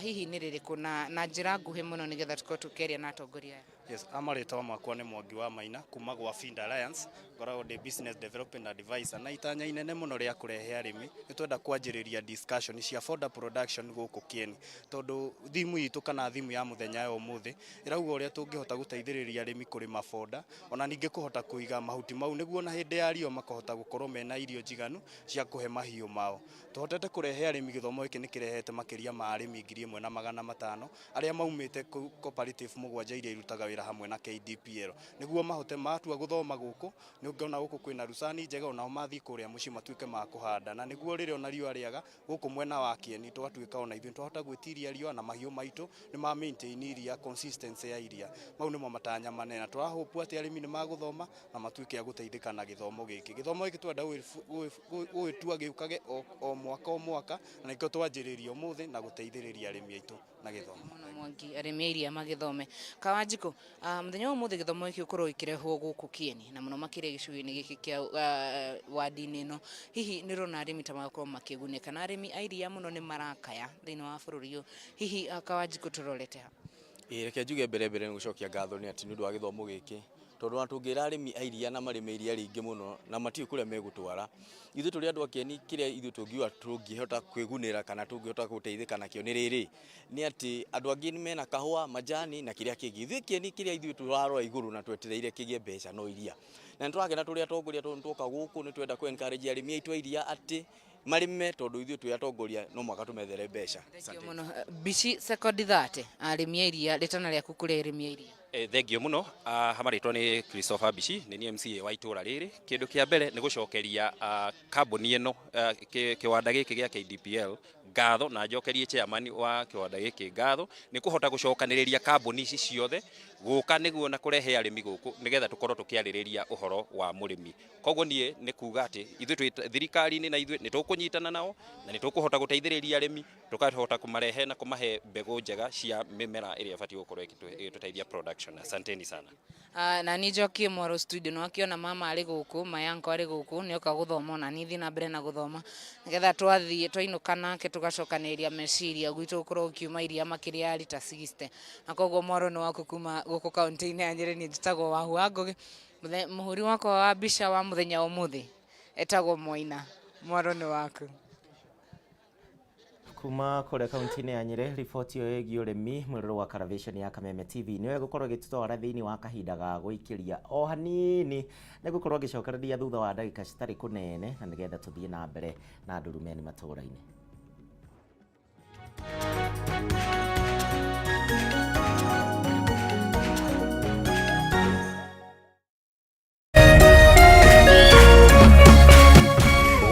hihi nĩ rĩrĩkũ, na njĩra nguhĩ mũno, nĩgetha tũkorwo tũkĩaria na atongoria aya? Yes, marĩtwa makwa nĩ Mwangi wa Maina kuma gwa Find Alliance, ngoragwo ndĩ business development advisor. Na itanya inene mũno rĩa kũrehe arĩmi, nĩ twenda kwanjĩrĩria discussion cia fodder production gũkũ Kieni, tondũ thimu itũ kana thimu ya mũthenya ya ũmũthĩ ĩrauga ũrĩa tũngĩhota gũteithĩrĩria arĩmi kũrĩma fodder, ona ningĩ kũhota kũiga mahuti mau nĩguo na hĩndĩ ya riũa makahota gũkorwo mena irio njiganu cia kũhe mahiũ. mao. Tũhotete kũrehe arĩmi gĩthomo gĩkĩ nĩ kĩrehete makĩria ma arĩmi 1500 arĩa maumĩte cooperative 7 iria irutaga wĩra hamwe na KDPL nĩguo mahote matua gũthoma gũkũ. Nĩ ũngĩona gũkũ kwĩna rucani njega, onao mathiĩ kũrĩa mũciĩ matuĩke ma kũhanda, na nĩguo rĩrĩa ona riũa rĩaga gũkũ mwena wa Kieni twatuĩka ona ithuĩ twahota gwĩtiria riũa na mahiũ maitũ nĩ ma maintain iria consistency ya iria. Mau nĩmo matanya manene na tũrahope atĩ arĩmi nĩ magũthoma na matuĩke a gũteithĩka na gĩthomo gĩkĩ. Gĩthomo gĩkĩ twenda gũgĩtua gĩũkage o mwaka o mwaka, na nĩkĩo twanjĩrĩria ũmũthĩ na gũteithĩrĩria arĩmi aitũ na gĩthomo. Mũno Mwangi, arĩmi a iria magĩthome. Kawanjikũ, mũthenya wa ũmũthĩ gĩthomo gĩkĩ gũkorwo gĩkĩrehwo gũkũ Kieni na mũno makĩria gĩcigo-inĩ gĩkĩ kĩa wadi-inĩ ĩno, hihi nĩ ũrona arĩmi ta magakorwo makĩgunĩka? Na arĩmi a iria mũno nĩ marakaya thĩinĩ wa bũrũri ũyũ, hihi Kawanjikũ tũrorete ha? Ĩĩ, reke njuge mbere mbere nĩ gũcokia ngatho nĩ atĩ nĩ ũndũ wa gĩthomo gĩkĩ, tondũ ona tũngĩra arĩmi a iria na marĩme iria rĩingĩ mũno na matiũĩ kũrĩa megũtwara, ithuĩ tũrĩ andũ a Kieni kĩrĩa ithuĩ tũngiuga tũngĩhota kwĩgunĩra kana tũngĩhota gũteithĩka nakĩo nĩ rĩrĩ, nĩ atĩ andũ angĩ mena kahũa, majani na kĩrĩa kĩngĩ. Ithuĩ Kieni kĩrĩa ithuĩ tũrarora igũrũ na twetereire kĩgĩe mbeca no iria, na nĩ tũrakena tũrĩ atongoria tondũ nĩtuoka gũkũ nĩ twenda kũ encourage arĩmi aitũ a iria atĩ marĩme, tondũ ithuĩ twĩ atongoria no mũhaka tũmethere mbeca. Thank you mũno. Bici sekondi 30, arĩmi a iria, rĩtana rĩaku kũrĩ arĩmi a iria. Thengio mũno. Hamarĩtwa nĩ Christopher Bici, nĩ niĩ MCA wa itũra rĩrĩ. Kĩndũ kĩa mbere nĩ gũcokeria kambuni ĩno, kĩwanda gĩkĩ gĩa KDPL ngatho, na njokerie chairman wa kĩwanda gĩkĩ ngatho nĩ kũhota gũcokanĩrĩria kambuni ici ciothe gũka nĩguo na kũrehe arĩmi gũkũ nĩgetha tũkorwo tũkĩarĩrĩria ũhoro wa mũrĩmi. Koguo niĩ nĩ kuga atĩ ithuĩ twĩ thirikari-inĩ na ithuĩ nĩ tũkũnyitana nao na nĩ tũkũhota gũteithĩrĩria arĩmi, tũkahota kũmarehe na kũmahe mbegũ njega cia mĩmera ĩrĩa ĩbatiĩ gũkorwo ĩgĩtũteithia production. Asanteni sana. Na niĩ njokie mwaro studio, nĩ wakĩona mama arĩ gũkũ, mayanko arĩ gũkũ, nĩ oka gũthoma, ona niĩ thiĩ na mbere na gũthoma nĩgetha twathiĩ twainũka nake tũgacokanĩrĩria meciria gwitũ gũkorwo gũkiuma iria makĩria ya rita 60. Na koguo mwaro nĩ waku kuma gũkũ kaunti-inĩ ya Nyĩrĩ. Niĩ njĩtagwo Wahu wa Ngũgĩ, mũhũri wakwa wa mbica wa mũthenya wa ũmũthĩ etagwo Moina. Mwaro nĩ waku. Kuma kũrĩa kaunti-inĩ ya Nyĩrĩ, riboti ĩyo ĩgiĩ ũrĩmi mwĩrũrũ wa Caravation ya Kameme TV nĩyo ĩgũkorwo ĩgĩtũtwara thĩinĩ wa kahinda ga gũikĩria o hanini, nĩ gũkorwo ngĩcokereria thutha wa ndagĩka citarĩ kũnene, na nĩgetha tũthiĩ na mbere na ndurumeni matũũra-inĩ.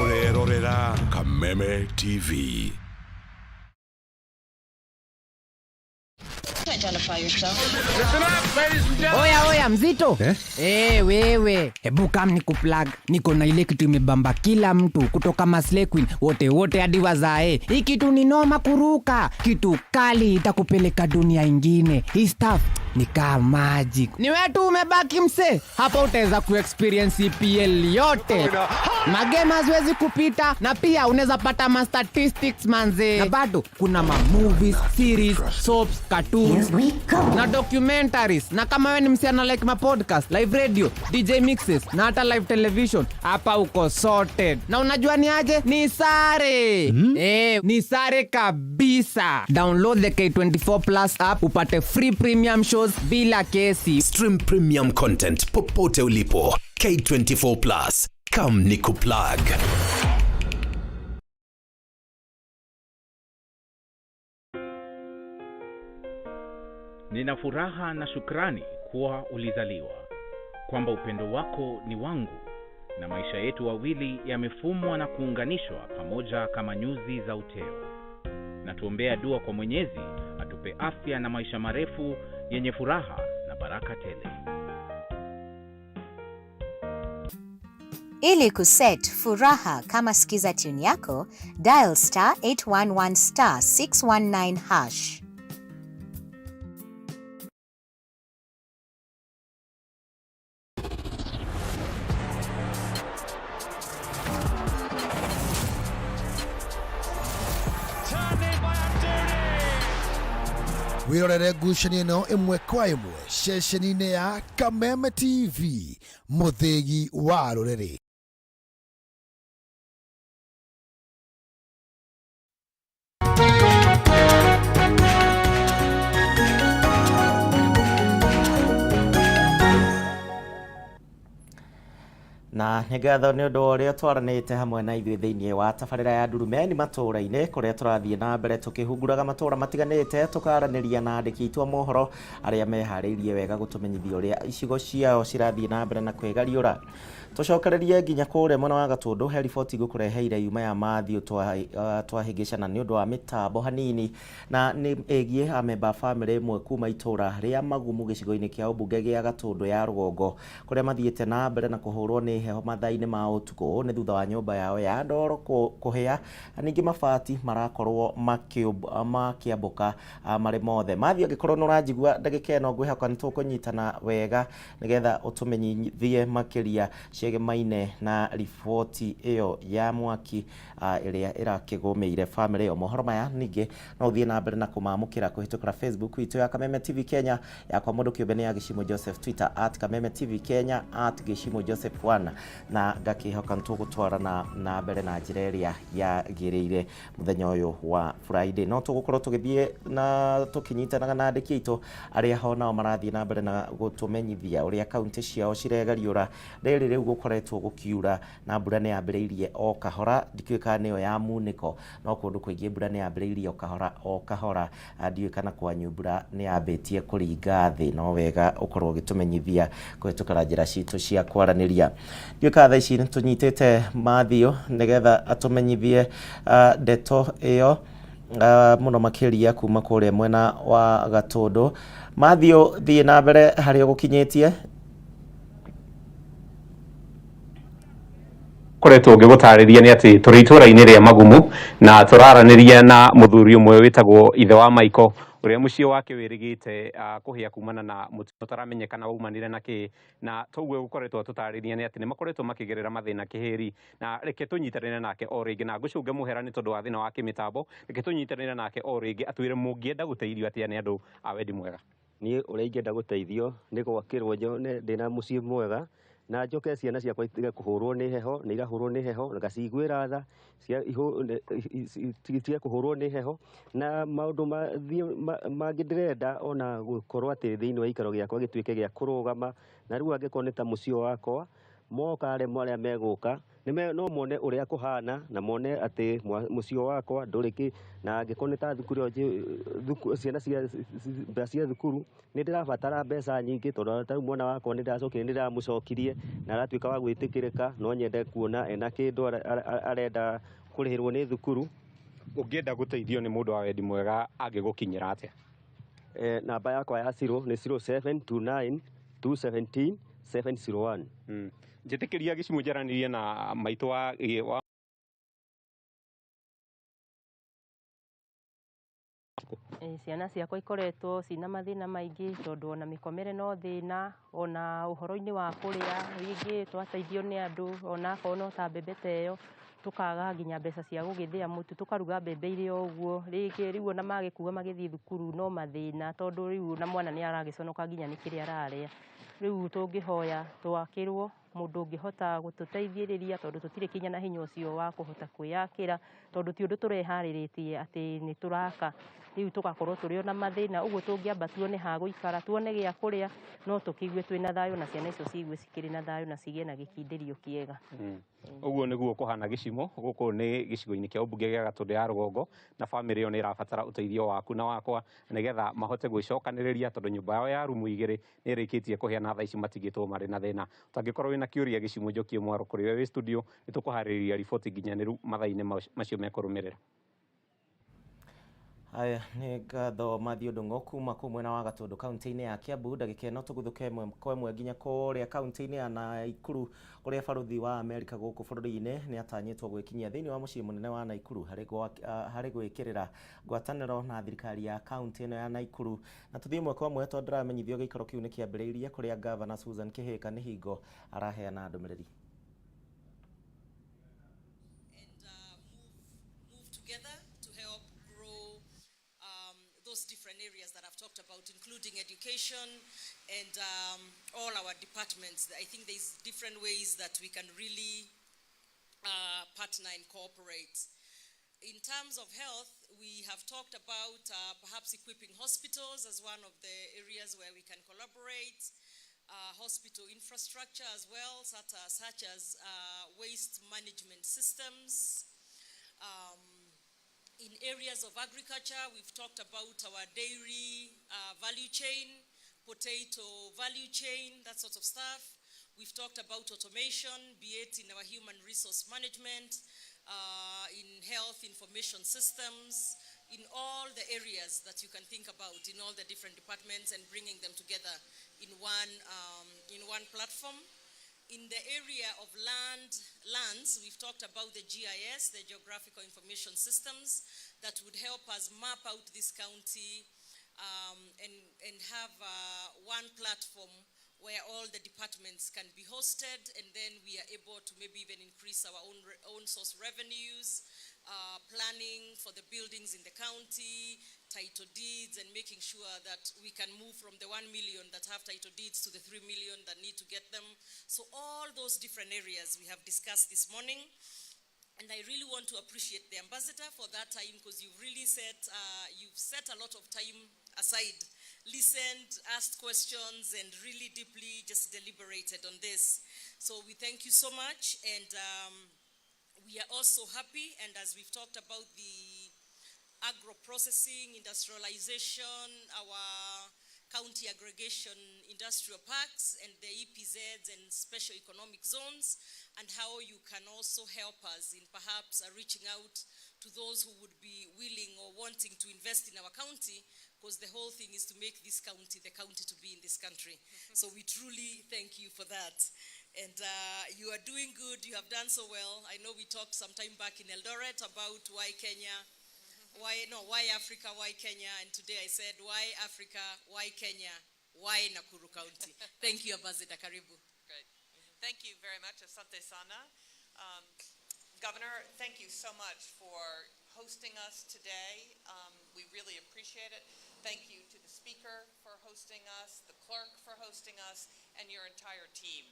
Ũrerorera Kameme TV. Oya oya mzito eh? Wewe hebu kam ni kuplug, niko na ile kitu imebamba kila mtu kutoka Maslay Queen wote wote hadi wazae. Hii kitu ni noma kuruka, kitu kali itakupeleka dunia ingine. Hii stuff ni kama magic. Ni wewe tu umebaki mse, hapa utaweza kuexperience EPL yote, magame haziwezi kupita, na pia unaweza pata ma statistics manze, na bado kuna ma movies, series, soaps, cartoons na documentaries. Na kama wewe ni msichana like ma podcast, live radio, DJ mixes na hata live television, hapa uko sorted. Na unajua ni aje? Ni sare. Ni sare kabisa. Download the K24 Plus app upate free premium shows bila kesi. Stream premium content popote ulipo. K24 Plus. Come ni kuplug. Nina furaha na shukrani kuwa ulizaliwa, kwamba upendo wako ni wangu na maisha yetu wawili yamefumwa na kuunganishwa pamoja kama nyuzi za uteo. Na tuombea dua kwa Mwenyezi atupe afya na maisha marefu yenye furaha na baraka tele. Ili kuset furaha kama skiza tune yako, dial star 811 star 619 hash. Wirorere ngucanio ĩno ĩmwe kwa ĩmwe ceceni-inĩ ya Kameme TV, mũthĩgi wa rũrĩrĩ. Na Na nĩ ngatho nĩ ũndũ wa ũrĩa twaranĩte hamwe na ithuĩ thĩinĩ wa tabarĩra ya Ndurumeni matũũra-inĩ, kũrĩa tũrathiĩ na mbere tũkĩhunguraga matũũra matiganĩte, tũkaranĩria na andĩki aitũ a mohoro arĩa meharĩirie wega gũtũmenyithia ũrĩa icigo ciao cirathiĩ na mbere na kwĩgariũra. Tũcokererie nginya kũrĩa mwena wa Gatũndũ, he riboti ngũkũreheire yuma ya Matthew twahĩngĩcana nĩ ũndũ wa mĩtambo hanini, na nĩ ĩgiĩ amemba a bamĩrĩ ĩmwe kuma itũũra rĩa Magumu gĩcigo-inĩ kĩa ũmbunge gĩa Gatũndũ ya rũgongo, kũrĩa mathiĩte na mbere na kũhũrwo nĩ heho mathaa-inĩ ma ũtukũ nĩ thutha wa nyũmba yao ya ndoro kũhĩa, na ningĩ mabati marakorwo makĩambũka marĩ mothe. Matthew, angĩkorwo nĩ ũranjigua ndagĩka ĩno, ngwĩhoka nĩ tũkũnyitana wega nĩgetha ũtũmenyithie makĩria ciegemaine na riboti ĩyo ya mwaki ĩrĩa ĩrakĩgũmĩire bamĩrĩ ĩyo. Mohoro maya ningĩ no ũthiĩ na mbere na kũmamũkĩra kũhĩtũkĩra Facebook itũ ya Kameme TV Kenya, yakwa mũndũ kĩũmbe nĩ ya Gĩcimo Joseph, Twitter at Kameme TV Kenya, at Gĩcimo Joseph 1, na ngakĩhoka nĩ tũgũtwarana na mbere na njĩra ĩrĩa yagĩrĩire mũthenya ũyũ wa Friday. No tũgũkorwo tũgĩthiĩ na tũkĩnyitanaga na andĩki aitũ arĩa ho nao marathiĩ na mbere na gũtũmenyithia ũrĩa kaunti ciao ciregariũra. Rĩrĩ rĩu gũkoretwo gũkiura na mbura nĩ yambĩrĩirie o kahora, ndikĩũĩ kana nĩyo ya munĩko, no kũndũ kũingĩ mbura nĩ yambĩrĩirie o kahora o kahora. Ndiũĩ kana kwanyu mbura nĩ yambĩtie kũringa thĩ, no wega ũkorwo ũgĩtũmenyithia kũhĩtũkĩra njĩra citũ cia kwaranĩria. Ndiũĩ kana thaa ici nĩ tũnyitĩte Matthew nĩgetha atũmenyithie ndeto ĩyo mũno makĩria kuma kũrĩa mwena wa Gatũndũ. Matthew, thiĩ na mbere harĩa ũgũkinyĩtie. Koretwo ngĩgũtarĩria nĩ atĩ tũrĩ itũũra-inĩ rĩa Magumu na tũraranĩria na mũthuri ũmwe wĩtagwo ithe wa Michael, ũrĩa mũciĩ wake wĩrĩgĩte kũhĩa kumana na mũtino ũtaramenyekana waumanire na kĩ, na toguo gũkoretwo atũtarĩria nĩ atĩ nĩ makoretwo makĩgerera mathĩna kĩhĩri. Na reke tũnyitanĩre nake o rĩngĩ, na ngũcũnge mũhera nĩ tondũ wa thĩna wa kĩmĩtambo. Reke tũnyitanĩre nake o rĩngĩ atwĩre mũngĩenda gũteithio atĩa nĩ andũ a wendi mwega. Niĩ ũrĩa ingĩenda gũteithio nĩ gwakĩrwo nyone ndĩna mũciĩ mwega, na njoke ciana ciakwa itige kũhũrwo nĩ heho, nĩ irahũrwo nĩ heho, ngaciguĩra tha, itige kũhũrwo nĩ heho, na maũndũ mangĩ ndĩrenda ona gũkorwo atĩ thĩinĩ wa gĩikaro gĩakwa gĩtuĩke gĩa kũrũgama, na rĩu angĩkorwo nĩ ta mũciĩ wakwa, moka arĩa arĩa megũka, no mone ũrĩa kũhana, na mone atĩ mũciĩ wakwa ndũrĩ kĩ, na angĩkorwo nĩ ta thukuru ĩyo ciana cia mbeca cia thukuru, nĩ ndĩrabatara mbeca nyingĩ, tondũ ta rĩu mwana wakwa nĩ ndĩracokire, nĩ ndĩramũcokirie na aratuĩka wa gwĩtĩkĩrĩka, no nyende kuona ena kĩndũ arenda kũrĩhĩrwo nĩ thukuru. Ũngĩenda gũteithio nĩ mũndũ wa wendi mwega angĩgũkinyĩra atĩa? Namba yakwa ya ciro nĩ 0729 217 701. Njĩtĩkĩria Gĩcimo njaranĩrie na maitũ wa Ciana ciakwa ikoretwo cina mathĩna maingĩ, tondũ ona mĩkomere no thĩna, ona ũhoro-inĩ wa kũrĩa, rĩngĩ twateithio nĩ andũ, ona akorwo no ta mbembe ta ĩyo, tũkaga nginya mbeca cia gũgĩthĩa mũtu, tũkaruga mbembe irĩ o ũguo. Rĩngĩ rĩu ona magĩkua magĩthiĩ thukuru no mathĩna, tondũ rĩu ona mwana nĩ aragĩconoka nginya nĩ kĩrĩa ararĩa. Rĩu tũngĩhoya twakĩrwo mũndũ ũngĩhota gũtũteithĩrĩria, tondũ tũtirĩ kinya na hinya ũcio wa kũhota kwĩyakĩra, tondũ ti ũndũ tũreharĩrĩtie atĩ nĩ tũraka. Rĩu tũgakorwo tũrĩ ona mathĩna, ũguo tũngĩamba tuone ha gũikara, tuone gĩa kũrĩa, no tũkĩigue twĩna thayũ, na ciana icio ciigue cikĩrĩ na thayũ na cigĩe na gĩkindĩrio kĩega. Ũguo nĩguo kũhana Gĩcimo. Gũkũ nĩ gĩcigo-inĩ kĩa ũmbunge gĩa Gatũndũ ya rũgongo, na bamĩrĩ ĩyo nĩ ĩrabatara ũteithio waku na wakwa nĩgetha mahote gwĩcokanĩrĩria, tondũ nyũmba yao ya rumu igĩrĩ nĩ ĩrĩkĩtie kũhĩa na thaa ici matigĩtwo marĩ na thĩna. Ũtangĩkorwo wĩna kĩũria Gĩcimo, Njoki Mwaro, kũrĩ we wĩ studio, nĩ tũkũharĩrĩria riboti nginyanĩru mathaa-inĩ macio mekũrũmĩrĩra. Haya, nĩ ngatho Matthew Ndung'u kuma kũu mwena wa Gatũndũ kaunti-inĩ ya Kiambu. Ndagĩka ĩno tũguthũke ĩmwe kwa ĩmwe nginya kũrĩa kaunti-inĩ ya Naikuru, kũrĩa barũthi wa Amerika gũkũ bũrũri-inĩ nĩ atanyĩtwo gwĩkinyia thĩinĩ wa mũciĩ mũnene wa Naikuru harĩ gwĩkĩrĩra ngwatanĩro na thirikari ya kaunti ĩno ya Naikuru. Na tũthiĩ ĩmwe kwa ĩmwe tondũ ndĩramenyithio gĩikaro kĩu nĩ kĩambĩrĩirie, kũrĩa Gavana Susan Kĩhĩka nĩ hingo araheana ndũmĩrĩri. Together to help grow those different areas that I've talked about, including education and all our departments. I think there's different ways that we can really partner and cooperate. In terms of health, we have talked about perhaps equipping hospitals as one of the areas where we can collaborate. hospital infrastructure as well, such as waste management systems. In areas of agriculture, we've talked about our dairy value chain, potato value chain, that sort of stuff. We've talked about automation, be it in our human resource management, in health information systems, in all the areas that you can think about, in all the different departments, and bringing them together in one platform. In the area of lands, we've talked about the GIS, the Geographical Information Systems, that would help us map out this county and have one platform where all the departments can be hosted, and then we are able to maybe even increase our own source revenues, planning for the buildings in the county, title deeds, and making sure that we can move from the 1 million that have title deeds to the 3 million that need to get them. So all those different areas we have discussed this morning. And I really want to appreciate the ambassador for that time, because you've really set, you've set a lot of time aside, listened, asked questions, and really deeply just deliberated on this. So we thank you so much, and we are also happy, and as we've talked about the agro-processing, industrialization, our county aggregation industrial parks, and the EPZs and special economic zones, and how you can also help us in perhaps reaching out to those who would be willing or wanting to invest in our county, because the whole thing is to make this county the county to be in this country. So we truly thank you for that. And you are doing good, you have done so well. I know we talked some time back in Eldoret about why Kenya, why Africa, why Kenya, and today I said, why Africa, why Kenya, why Nakuru County? Thank you, Ambassador. Karibu. Great. Thank you very much, Asante sana. Governor, thank you so much for hosting us today. We really appreciate it. Thank you to the speaker for hosting us, the clerk for hosting us, and your entire team.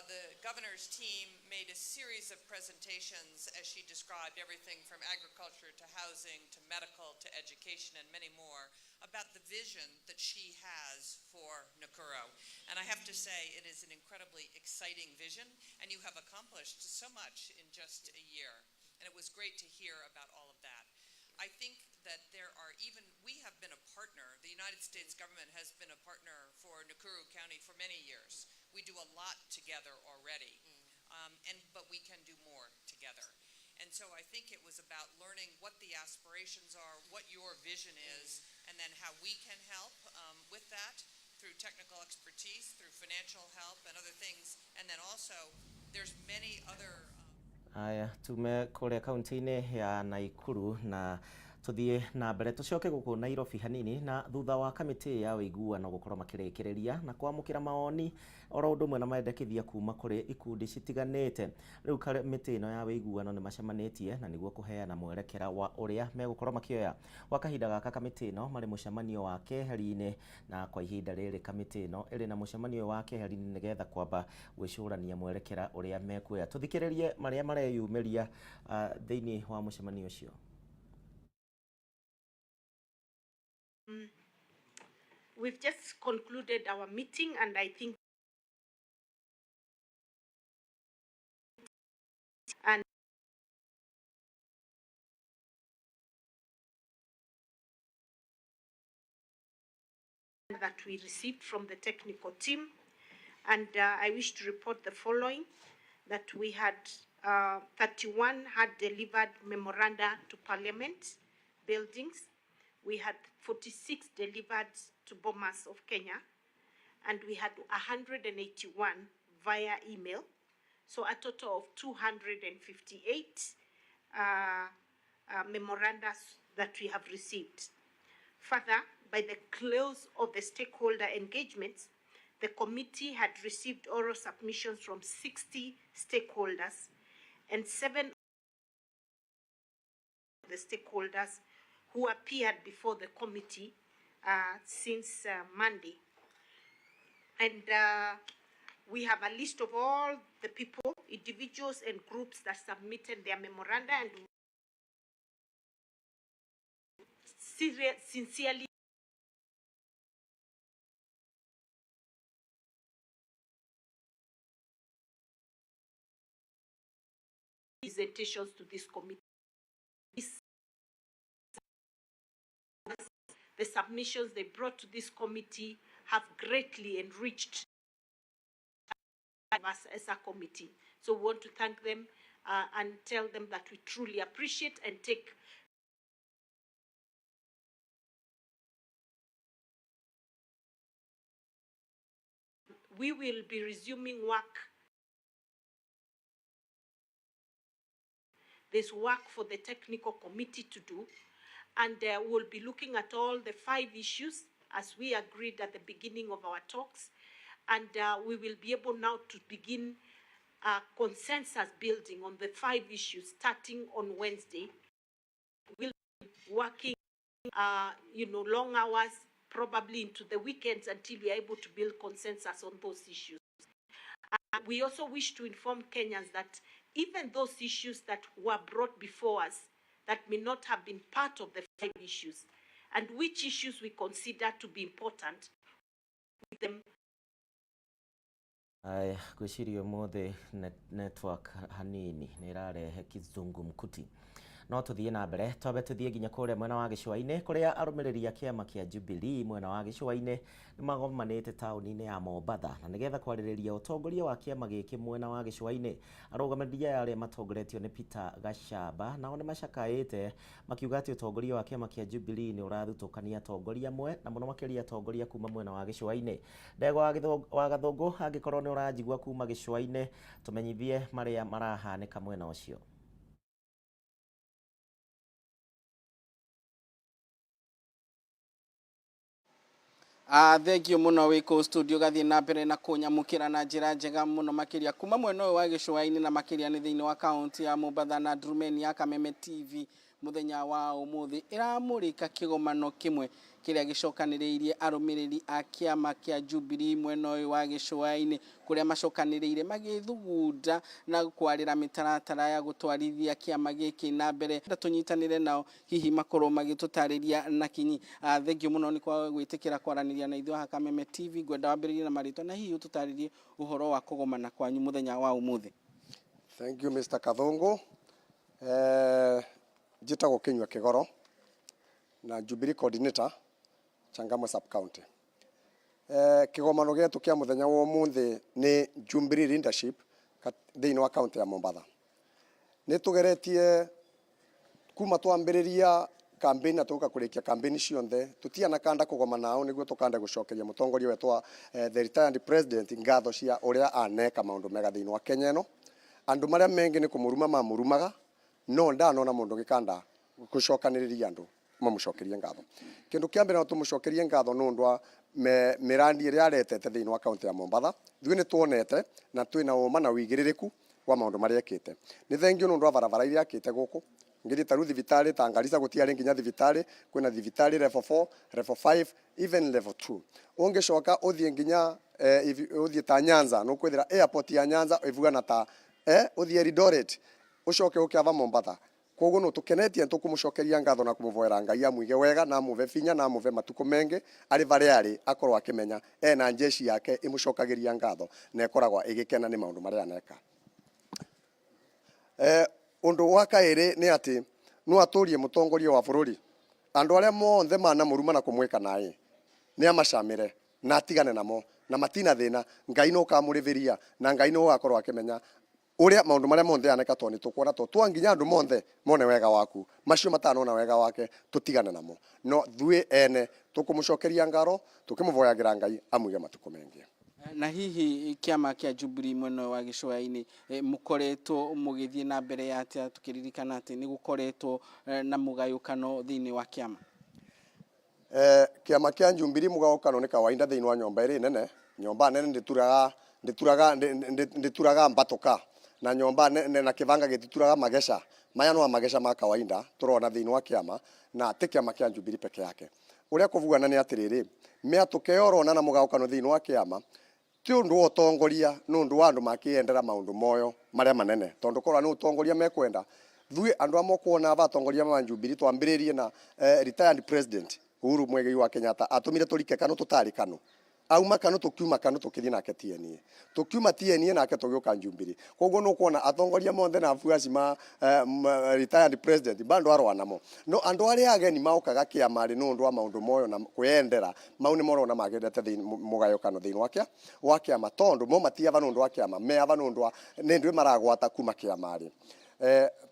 The governor's team made a series of presentations as she described everything from agriculture to housing to medical to education and many more about the vision that she has for Nakuru. And I have to say, it is an incredibly exciting vision, and you have accomplished so much in just a year. And it was great to hear about all of that. I think that there are even, we have been a partner, the United States government has been a partner for Nakuru County for many years. We do a lot together already, but we can do more together. And so I think it was about learning what the aspirations are, what your vision is, and then how we can help with that through technical expertise, through financial help and other things. And then also there's many other... Aya, tume kũrĩa kaunti-inĩ ya Nakuru na tuthie na mbere tucoke guku Nairobi hanini na thutha wa kamiti ya ũiguano gũkorwo makĩrĩkĩrĩria na kwamũkĩra mawoni oro ũndũ ũmwe na mendekithia kuma kũrĩ ikundi citiganĩte. Rĩu kamĩtĩ ĩno ya ũiguano nĩ macemanĩtie na nĩguo kũheana mwerekera wa ũrĩa megũkorwo makĩoya. Gwa kahinda gaka kamĩtĩ ĩno marĩ mũcemanio wa keheri-inĩ, na kwa ihinda rĩrĩ kamĩtĩ ĩno ĩrĩ na mũcemanio wa keheri-inĩ nĩgetha kwamba gwĩcũrania mwerekera ũrĩa mekuoya. Tũthikĩrĩrie marĩa mareyumĩria thĩinĩ wa mũcemanio ũcio. We've just concluded our meeting, and I think and that we received from the technical team, and I wish to report the following, that we had 31 had delivered memoranda to Parliament buildings. We had 46 delivered to Bomas of Kenya, and we had 181 via email. So a total of 258 memoranda that we have received. Further, by the close of the stakeholder engagements, the committee had received oral submissions from 60 stakeholders, and 7 of the stakeholders who appeared before the committee since Monday. And we have a list of all the people, individuals and groups that submitted their memoranda, and sincerely presentations to this committee. The submissions they brought to this committee have greatly enriched us as a committee. So we want to thank them and tell them that we truly appreciate and take we will be resuming work. There's work for the technical committee to do, and we'll be looking at all the 5 issues as we agreed at the beginning of our talks, and we will be able now to begin consensus building on the 5 issues starting on Wednesday. We'll be working, long hours, probably into the weekends until we are able to build consensus on those issues. We also wish to inform Kenyans that even those issues that were brought before us that may not have been part of the 5 issues, and which issues we consider to be important, with them. Aya, gwĩciria ũmũthĩ network hanini nĩ ĩrarehe kizungumkuti. No tũthiĩ na mbere, twambe tũthiĩ nginya kũrĩa mwena wa gĩcũa-inĩ kũrĩa arũmĩrĩri a kĩama kĩa Jubilee mwena wa gĩcũa-inĩ nĩ magomanĩte taũni-inĩ ya Mombatha na nĩgetha kwarĩrĩria ũtongoria wa kĩama gĩkĩ mwena wa gĩcũa-inĩ. Arũgamĩrĩri aya arĩa matongoretio nĩ Peter Gachamba nao nĩ macakaĩte makiuga atĩ ũtongoria wa kĩama kĩa Jubilee nĩ ũrathutũkania atongoria amwe na mũno makĩria atongoria kuma mwena wa gĩcũa-inĩ. Ndegwa wa Gathũngũ, angĩkorwo nĩ ũranjigua kuma gĩcũa-inĩ, tũmenyithie marĩa marahanĩka mwena ũcio. Thank you muno wĩ kũu studio gathiĩ na mbere na kũnyamũkĩra na njĩra njega mũno makĩria kuma mwena ũyũ wa gĩcũa-inĩ na makĩria nĩ thĩinĩ wa kaunti ya Mombatha na Ndurumeni ya Kameme TV mũthenya wa ũmũthĩ ĩramũrĩka kĩgomano kĩmwe kĩrĩa gĩcokanĩrĩirie arũmĩrĩri a kĩama kĩa Jubilee mwena ũyũ wa gĩcũa-inĩ kũrĩa macokanĩrĩire magĩthugunda na kwarĩra mĩtaratara ya gũtwarithia kĩama gĩkĩ na mbere. Tũnyitanĩre nao hihi makorwo magĩtũtarĩria na kinyi. Thank you mũno nĩ kwa gwĩtĩkĩra kwaranĩria na ithuĩ haha Kameme TV. Ngwenda wambĩrĩrie na marĩtwa na hihi ũtũtarĩrie ũhoro wa kũgomana kwanyu mũthenya wa ũmũthĩ. Thank you Mr. Kathungu. Njĩtagwo Kinyua Kĩgoro na Jubilee Coordinator Changamwe Sub County. Kĩgomano gĩetũ kĩa mũthenya wa ũmũthĩ nĩ Jubilee Leadership thĩinĩ wa kaunti ya Mombatha. Nĩ tũgeretie kuma twambĩrĩria campaign na tũka kũrĩkia campaign ciothe tũtianakanda kũgoma nao nĩguo tũkande gũcokeria mũtongoria wetũ wa the retired president ngatho cia ũrĩa aneka maũndũ mega thĩinĩ wa Kenya ĩno. Andũ marĩa mengĩ nĩ kũmũruma mamũrumaga no ndanona mũndũ gĩkanda gũcokanĩrĩria andũ mamũcokerie ngatho. Kĩndũ kĩa mbere no tũmũcokerie ngatho nĩ ũndũ wa mĩrandi ĩrĩa aretete thĩinĩ wa kaunti ya Mombatha. Ithuĩ nĩ tuonete na twĩna ũma na ũigĩrĩrĩku wa maũndũ marĩa ekĩte. Nĩ thengio nĩ ũndũ wa barabara iria akĩte gũkũ. Ngĩthiĩ ta rĩu thibitarĩ ta Garissa gũtiarĩ nginya thibitarĩ, kwĩna thibitarĩ level 4, level 5, even level 2. Ũngĩcoka ũthiĩ nginya ũthiĩ ta Nyanza, nĩ ũkwĩthĩra airport ya Nyanza ĩbuana ta ũthiĩ Eldoret, ũcoke ũke ava Mombatha. Koguo no tũkenetie tũkũmũcokeria ngatho na kũmũvoera Ngai amũige wega na amũve binya na amũve matukũ mengĩ arĩ varĩa arĩ akorwo akĩmenya ena jeshi yake ĩmũcokagĩria ngatho na ĩkoragwo ĩgĩkena nĩ maũndũ marĩa aneka. Ũndũ wa kaĩrĩ nĩ atĩ no atũrie mũtongoria wa bũrũri andũ arĩa monthe manamũruma na kũmwĩka naĩ nĩ amacamĩre na atigane namo na matina thĩna. Ngai no ũkamũrĩvĩria na Ngai no ũgakorwo akĩmenya ũrĩa maũndũ marĩa monthe aneka tondũ nĩ tũkuona to twa nginya andũ monthe mone wega waku macio matanona wega wake tũtigane namo no thuĩ ene tũkũmũcokeria ngaro tũkĩmũvoyagĩra Ngai amũige matukũ mengĩ. Na hihi kĩama kĩa Jubilee mwena wa gĩcũa-inĩ mũkoretwo mũgĩthiĩ na mbere ya atĩa tũkĩririkana atĩ nĩ gũkoretwo na mũgayũkano thĩinĩ wa kĩama? Kĩama kĩa Jubilee mũgayũkano nĩ kawaida thĩinĩ wa nyũmba ĩrĩ nene. Nyũmba nene ndĩturaga mbatũka na nyũmba nene na kĩbanga gĩtituraga mageca. Maya no mageca ma kawaida tũrona thĩinĩ wa kĩama na ti kĩama kĩa Jubilee peke yake. Ũrĩa kũbuana nĩ atĩrĩrĩ, mĩatũka ĩyo ũrona na mũgayũkano thĩinĩ wa kĩama ti ũndũ wa ũtongoria nĩ ũndũ wa andũ makĩendera maũndũ moyo marĩa manene tondũ korwo nĩ ũtongoria mekwenda thuĩ andũ amwe kuona aba atongoria ma Jubilee twambĩrĩrie na retired president Uhuru Muigai wa Kenyatta atũmire tũrike kanu tũtarĩ kanu. Auma Kanu, tukiuma Kanu tukithie nake TNA, tukiuma TNA nake tugiuka Jubilee. Koguo nukuona atongoria monthe na afuasi ma retired president bando arwa namo, no andu aria ageni maukaga kiama ri nundu wa maundu moyo na kwendera mau ni morona magendete thiini mugayukano thiini wa kia wa kiama, tondu mo matiava nundu wa kiama, meava nundu wa ni ndwi maragwata kuma kiama ri,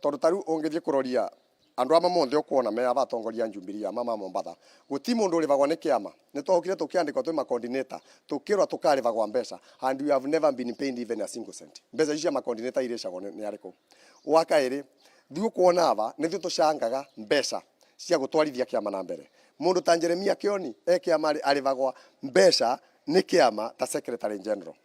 tondu tariu ungithie kuroria andu ama monthe ukuona me aba atongoria Jubilee ama ma Mombatha, guti mundu urivagwo ni kiama. Ni twokire tukiandikwa twi ma coordinator, tukirwa tukarivagwa mbeca, and we have never been paid even a single cent. Mbeca icio ma coordinator iricagwo ni ariku? Wa kairi, thiĩ ukuona aba nithuĩ tucangaga mbeca cia gutwarithia kiama na mbere. Mundu ta Jeremia Kioni e kiama arivagwa mbeca ni kiama ta secretary general,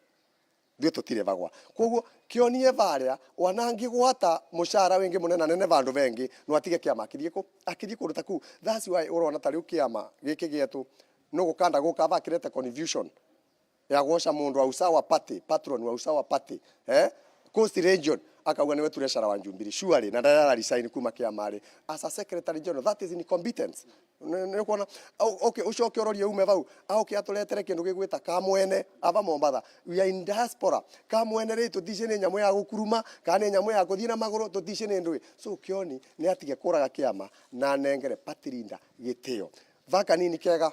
ithuĩ tũtirĩvagwa. Koguo kĩonie varia wanangĩgwata mũcara wingi mũnene nene vandu vengi, no atige kĩama akithie kũ akithie kũndũ ta kũu. That's why ũrona ta rĩu kĩama gĩkĩ gĩetu no gũkanda gũka bakirete confusion ya gwoca mundu wa Usawa Party, patron wa Usawa Party, Coast Region, akauga niwe treasurer wa Jubilee surely, na ndara resign kuma kĩama rĩ as a secretary general. That is incompetence. Nĩ kuona, okay, ucoke ũrorie ume vau auke atũretere kĩndũ gĩgwĩta kamwene ava Mombatha. We are in diaspora. Kamwene rĩ, tũtici nĩ nyamũ ya gũkuruma kana nĩ nyamũ ya gũthiĩ na magũrũ, tũtici nĩ ndũĩ. So Kioni nĩ atige kũraga kĩama na anengere party leader gĩtĩo va kanini kega,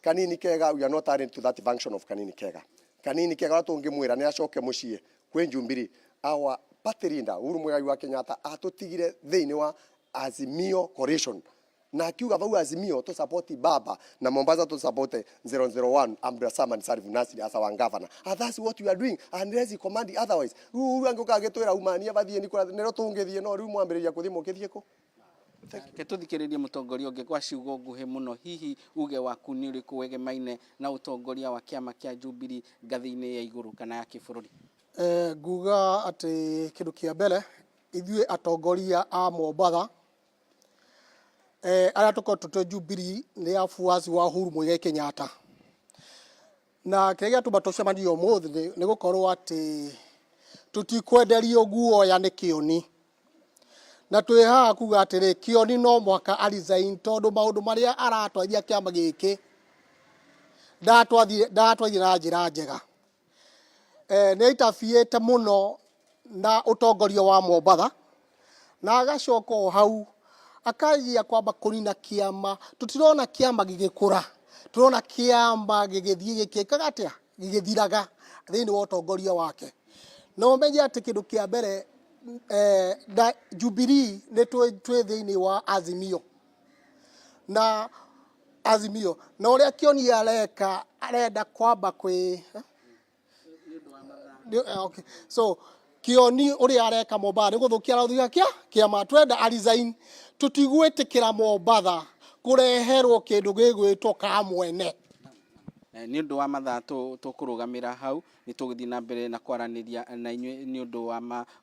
kanini kega. We are not adding to that function of kanini kega, kanini kega. Ũrĩa tũngĩmwĩra nĩ acoke mũciĩ kwĩ Jubilee. Our party leader Uhuru Muigai wa Kenyatta atũtigire thĩinĩ wa Azimio coalition na akiuga vau Azimio to support baba na Mombasa to support 001 Abdulswamad Sharif Nasri as our governor, and that's what we are doing unless he command otherwise. Riu Uhuru angĩũka agĩtwĩra umania bathiĩ nĩ kũra nĩro tũngĩthiĩ, no rĩu mwambĩrĩria kũthiĩ mũkĩthiĩ kũ? Reke tũthikĩrĩrie mũtongoria ũngĩ kwa ciugo nguhĩ mũno. Hihi uge waku nĩ ũrĩkũ wegemaine na ũtongoria wa kĩama kĩa Jubilee ngathĩ-inĩ ya igũrũ kana ya kĩbũrũri? Nguga atĩ kĩndũ kĩa mbere, ithuĩ atongoria a Mombatha, arĩa tũkoretwo twĩ Jubilee nĩ afuasi wa Uhuru Muigai Kenyatta, na kĩrĩa gĩatũma tũcemanie ũmũthĩ nĩ gũkorwo atĩ tũtikwenderio guoya nĩ Kĩoni, na twĩ haha kuga atĩrĩ, Kĩoni no mũhaka a resign, tondũ maũndũ marĩa aratwarithia kĩama gĩkĩ ndatwarithia na njĩra njega. Nĩ aitabiĩte mũno na ũtongoria wa Mombatha, na agacoka o hau akanjia kwamba kũnina kĩama. Tũtirona kĩama gĩgĩkũra, tũrona kĩama gĩgĩthiĩ gĩkĩkaga atĩa, gĩgĩthiraga thĩinĩ wa ũtongoria wake. Na ũmenye atĩ kĩndũ kĩa mbere, na Jubilee nĩ twĩ thĩinĩ wa Azimio na Azimio, na ũrĩa Kĩoni areka, arenda kwamba kwĩ okay. So Kĩoni ũrĩa areka Mombatha nĩ gũthũkia arathũkia kĩa kĩama. Twenda a resign. Tũtigwĩtĩkĩra Mombatha kũreherwo kĩndũ gĩgwĩtwo kamwene. Nĩ ũndũ wa mathaa tũkũrũgamĩra hau. Nĩ tũgũthiĩ na mbere na kwaranĩria na inyuĩ nĩ ũndũ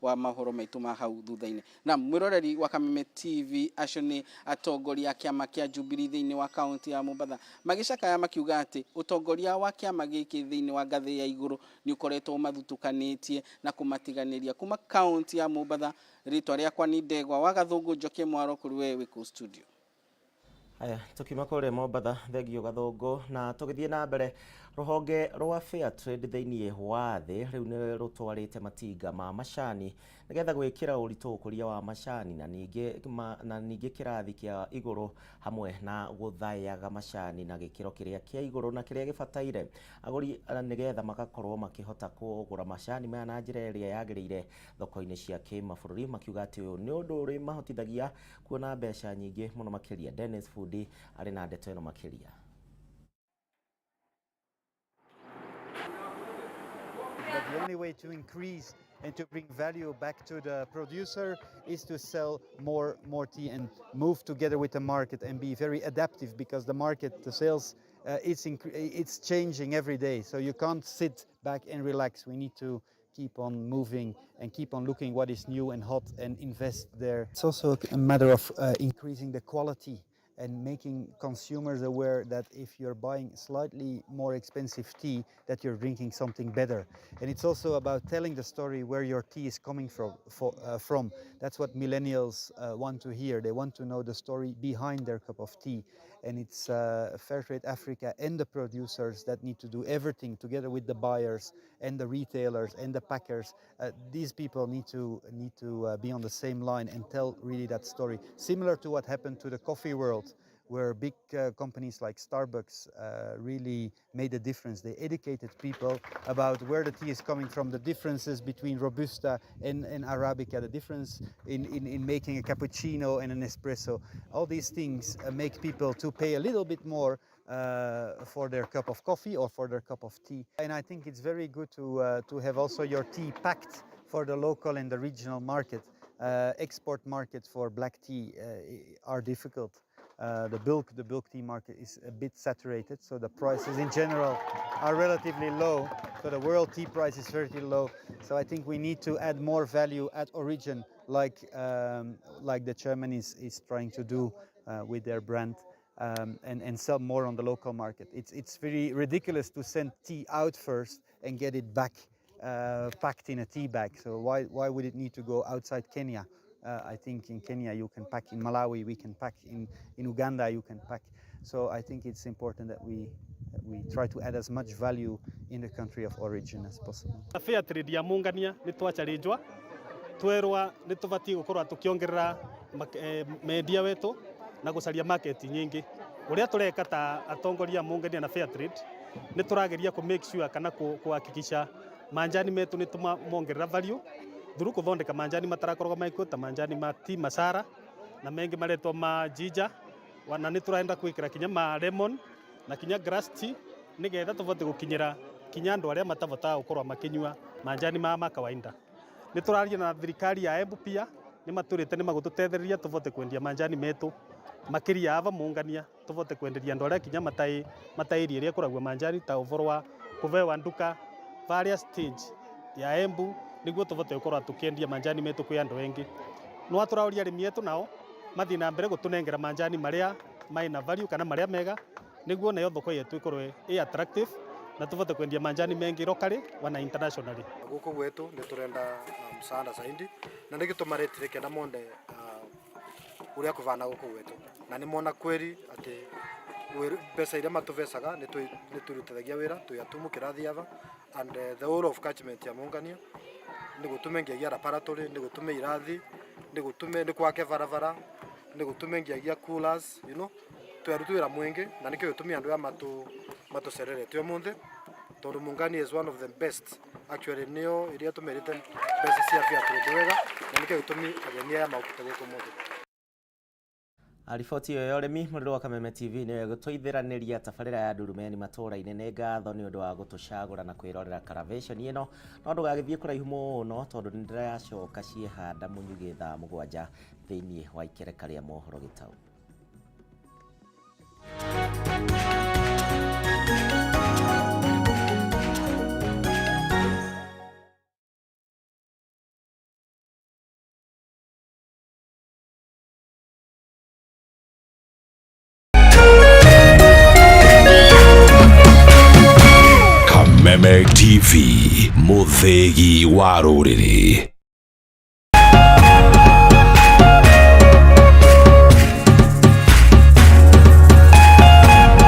wa mahoro maitũ ma hau thutha-inĩ. Na mwĩroreri wa Kameme TV, acio nĩ atongoria a kĩama kĩa Jubilee thĩinĩ wa kaunti ya Mombatha magĩcakaya makiuga atĩ ũtongoria wa kĩama gĩkĩ thĩinĩ wa ngathĩ ya igũrũ nĩ ũkoretwo ũmathutũkanĩtie na kũmatiganĩria. Kuma kaunti ya Mombatha, rĩtwa rĩakwa nĩ Ndegwa wa Gathũngũ. Njokie mwaro kũrĩ we wĩ kũu studio. Haya, tukiuma kũrĩa Mombatha, thengio Gathũngũ, na tũgĩthiĩ na mbere, rũhonge rwa Fair Trade thĩinĩ wa thĩ rĩu nĩ rũtwarĩte matinga ma macani nĩgetha gwĩkĩra ũritũ ũkũria wa macani na ningĩ kĩrathi kĩa igũrũ, hamwe na gũthayaga macani na gĩkĩro kĩrĩa kĩa igũrũ na kĩrĩa gĩbataire agũri, nĩgetha magakorwo makĩhota kũgũra macani maya na njĩra ĩrĩa yagĩrĩire thoko-inĩ cia kĩmabũrũri, makiuga atĩ ũyũ nĩ ũndũ ũrĩ mahotithagia kuona mbeca nyingĩ mũno makĩria. Dennis Fundi arĩ na ndeto ĩno makĩria. But the only way to increase and to bring value back to the producer is to sell more tea and move together with the market and be very adaptive, because the market, the sales, it's changing every day. So you can't sit back and relax. We need to keep on moving and keep on looking what is new and hot and invest there. It's also a matter of increasing the quality and making consumers aware that if you're buying slightly more expensive tea, that you're drinking something better. And it's also about telling the story where your tea is coming from. That's what millennials want to hear. They want to know the story behind their cup of tea. And it's Fairtrade Africa and the producers that need to do everything together with the buyers and the retailers and the packers. These people need to be on the same line and tell really that story. Similar to what happened to the coffee world, where big companies like Starbucks really made a difference. They educated people about where the tea is coming from, the differences between Robusta and Arabica, the difference in making a cappuccino and an espresso. All these things make people to pay a little bit more for their cup of coffee or for their cup of tea. And I think it's very good to have also your tea packed for the local and the regional market. Export markets for black tea are difficult. The bulk tea market is a bit saturated, so the prices in general are relatively low. So the world tea price is very low. So I think we need to add more value at origin, like the chairman is trying to do with their brand. And sell more on the local market. It's very ridiculous to send tea out first and get it back packed in a tea bag. So why would it need to go outside Kenya? I think in Kenya you can pack, in Malawi we can pack, in Uganda you can pack. So I think it's important that we try to add as much value in the country of origin as possible. Fair trade ya mungania nĩ twacharĩnjwa twerwa nĩ tũbatiĩ gũkorwo tũkĩongerera mendia wetu na gũcaria market nyingĩ. Ũrĩa tũreka ta atongoria a mungania na fair trade nĩ tũrageria kũ make sure kana kũhakikisha manjani metu nĩ tũmongerera value through kũthondeka manjani matarakoragwo maikuo ta manjani ma tea masala na mengi maretwo ma ginger, na nĩ tũrenda gwĩkĩra kinya ma lemon na kinya grass tea nĩgetha tũbote gũkinyĩra kinya andũ arĩa matabotaga gũkorwo makĩnyua manjani maya ma kawaida. Nĩ tũraria na thirikari ya Embu pia nĩ matũrĩte nĩ magũtũtethereria tũbote kwendia manjani metu makĩria ava mungania tũbote kwenderia andũ arĩa kinya matai matai ĩrĩa ĩkũragio manjani ta ũboro wa kũbewa nduka various stage ya Embu nĩguo tũbote gũkorwo tũkĩendia manjani metu kwĩ andũ engĩ. No tũraũria arĩmi etu nao mathiĩ na mbere gũtũnengera manjani marĩa maina value kana marĩa mega nĩguo nayo thoko yetu ĩkorwo ĩ attractive na tũbote kwendia manjani mengi locally wana internationally. Guku gwetu nĩ tũrenda msaada zaidi na nĩkĩo tũmaretire kenda monde uria kũbana gũkũ gwetu na nĩ mona kweri atĩ mbeca iria matũbecaga nĩ turutithagia wĩra twĩ atumu kĩrathi ava and the whole of catchment ya Mungania nĩ gũtume ngiagia laboratory, nĩ gũtume irathi, nĩ gũtume nĩ kwake barabara, nĩ gũtume ngiagia coolers, twerutu wĩra mwingi na nĩkĩo gĩtũmi andũ aya matũcererete ũmũthĩ tondũ Mungania is one of the best actually, nĩyo ĩrĩa tũmerĩte mbeca cia fair trade wega na nĩkĩo gĩtũmi ageni aya maũkĩte gũkũ ũmũthĩ. Riboti ĩyo ya ũrĩmi mũrĩro wa Kameme TV nĩyo ĩgũtũithĩranĩria tabarĩra ya ndurumeni matũũra-inĩ. Nĩ ngatho nĩ ũndũ wa gũtũcagũra na kwĩrorera karavĩconi ĩno, no ndũgagĩthiĩ kũraihu mũno tondũ nĩ ndĩracoka ciehanda mũnyugĩ thaa 7 thĩinĩ wa ikereka rĩa mohoro gĩtau. Kameme TV, mũthĩgi wa rũrĩrĩ.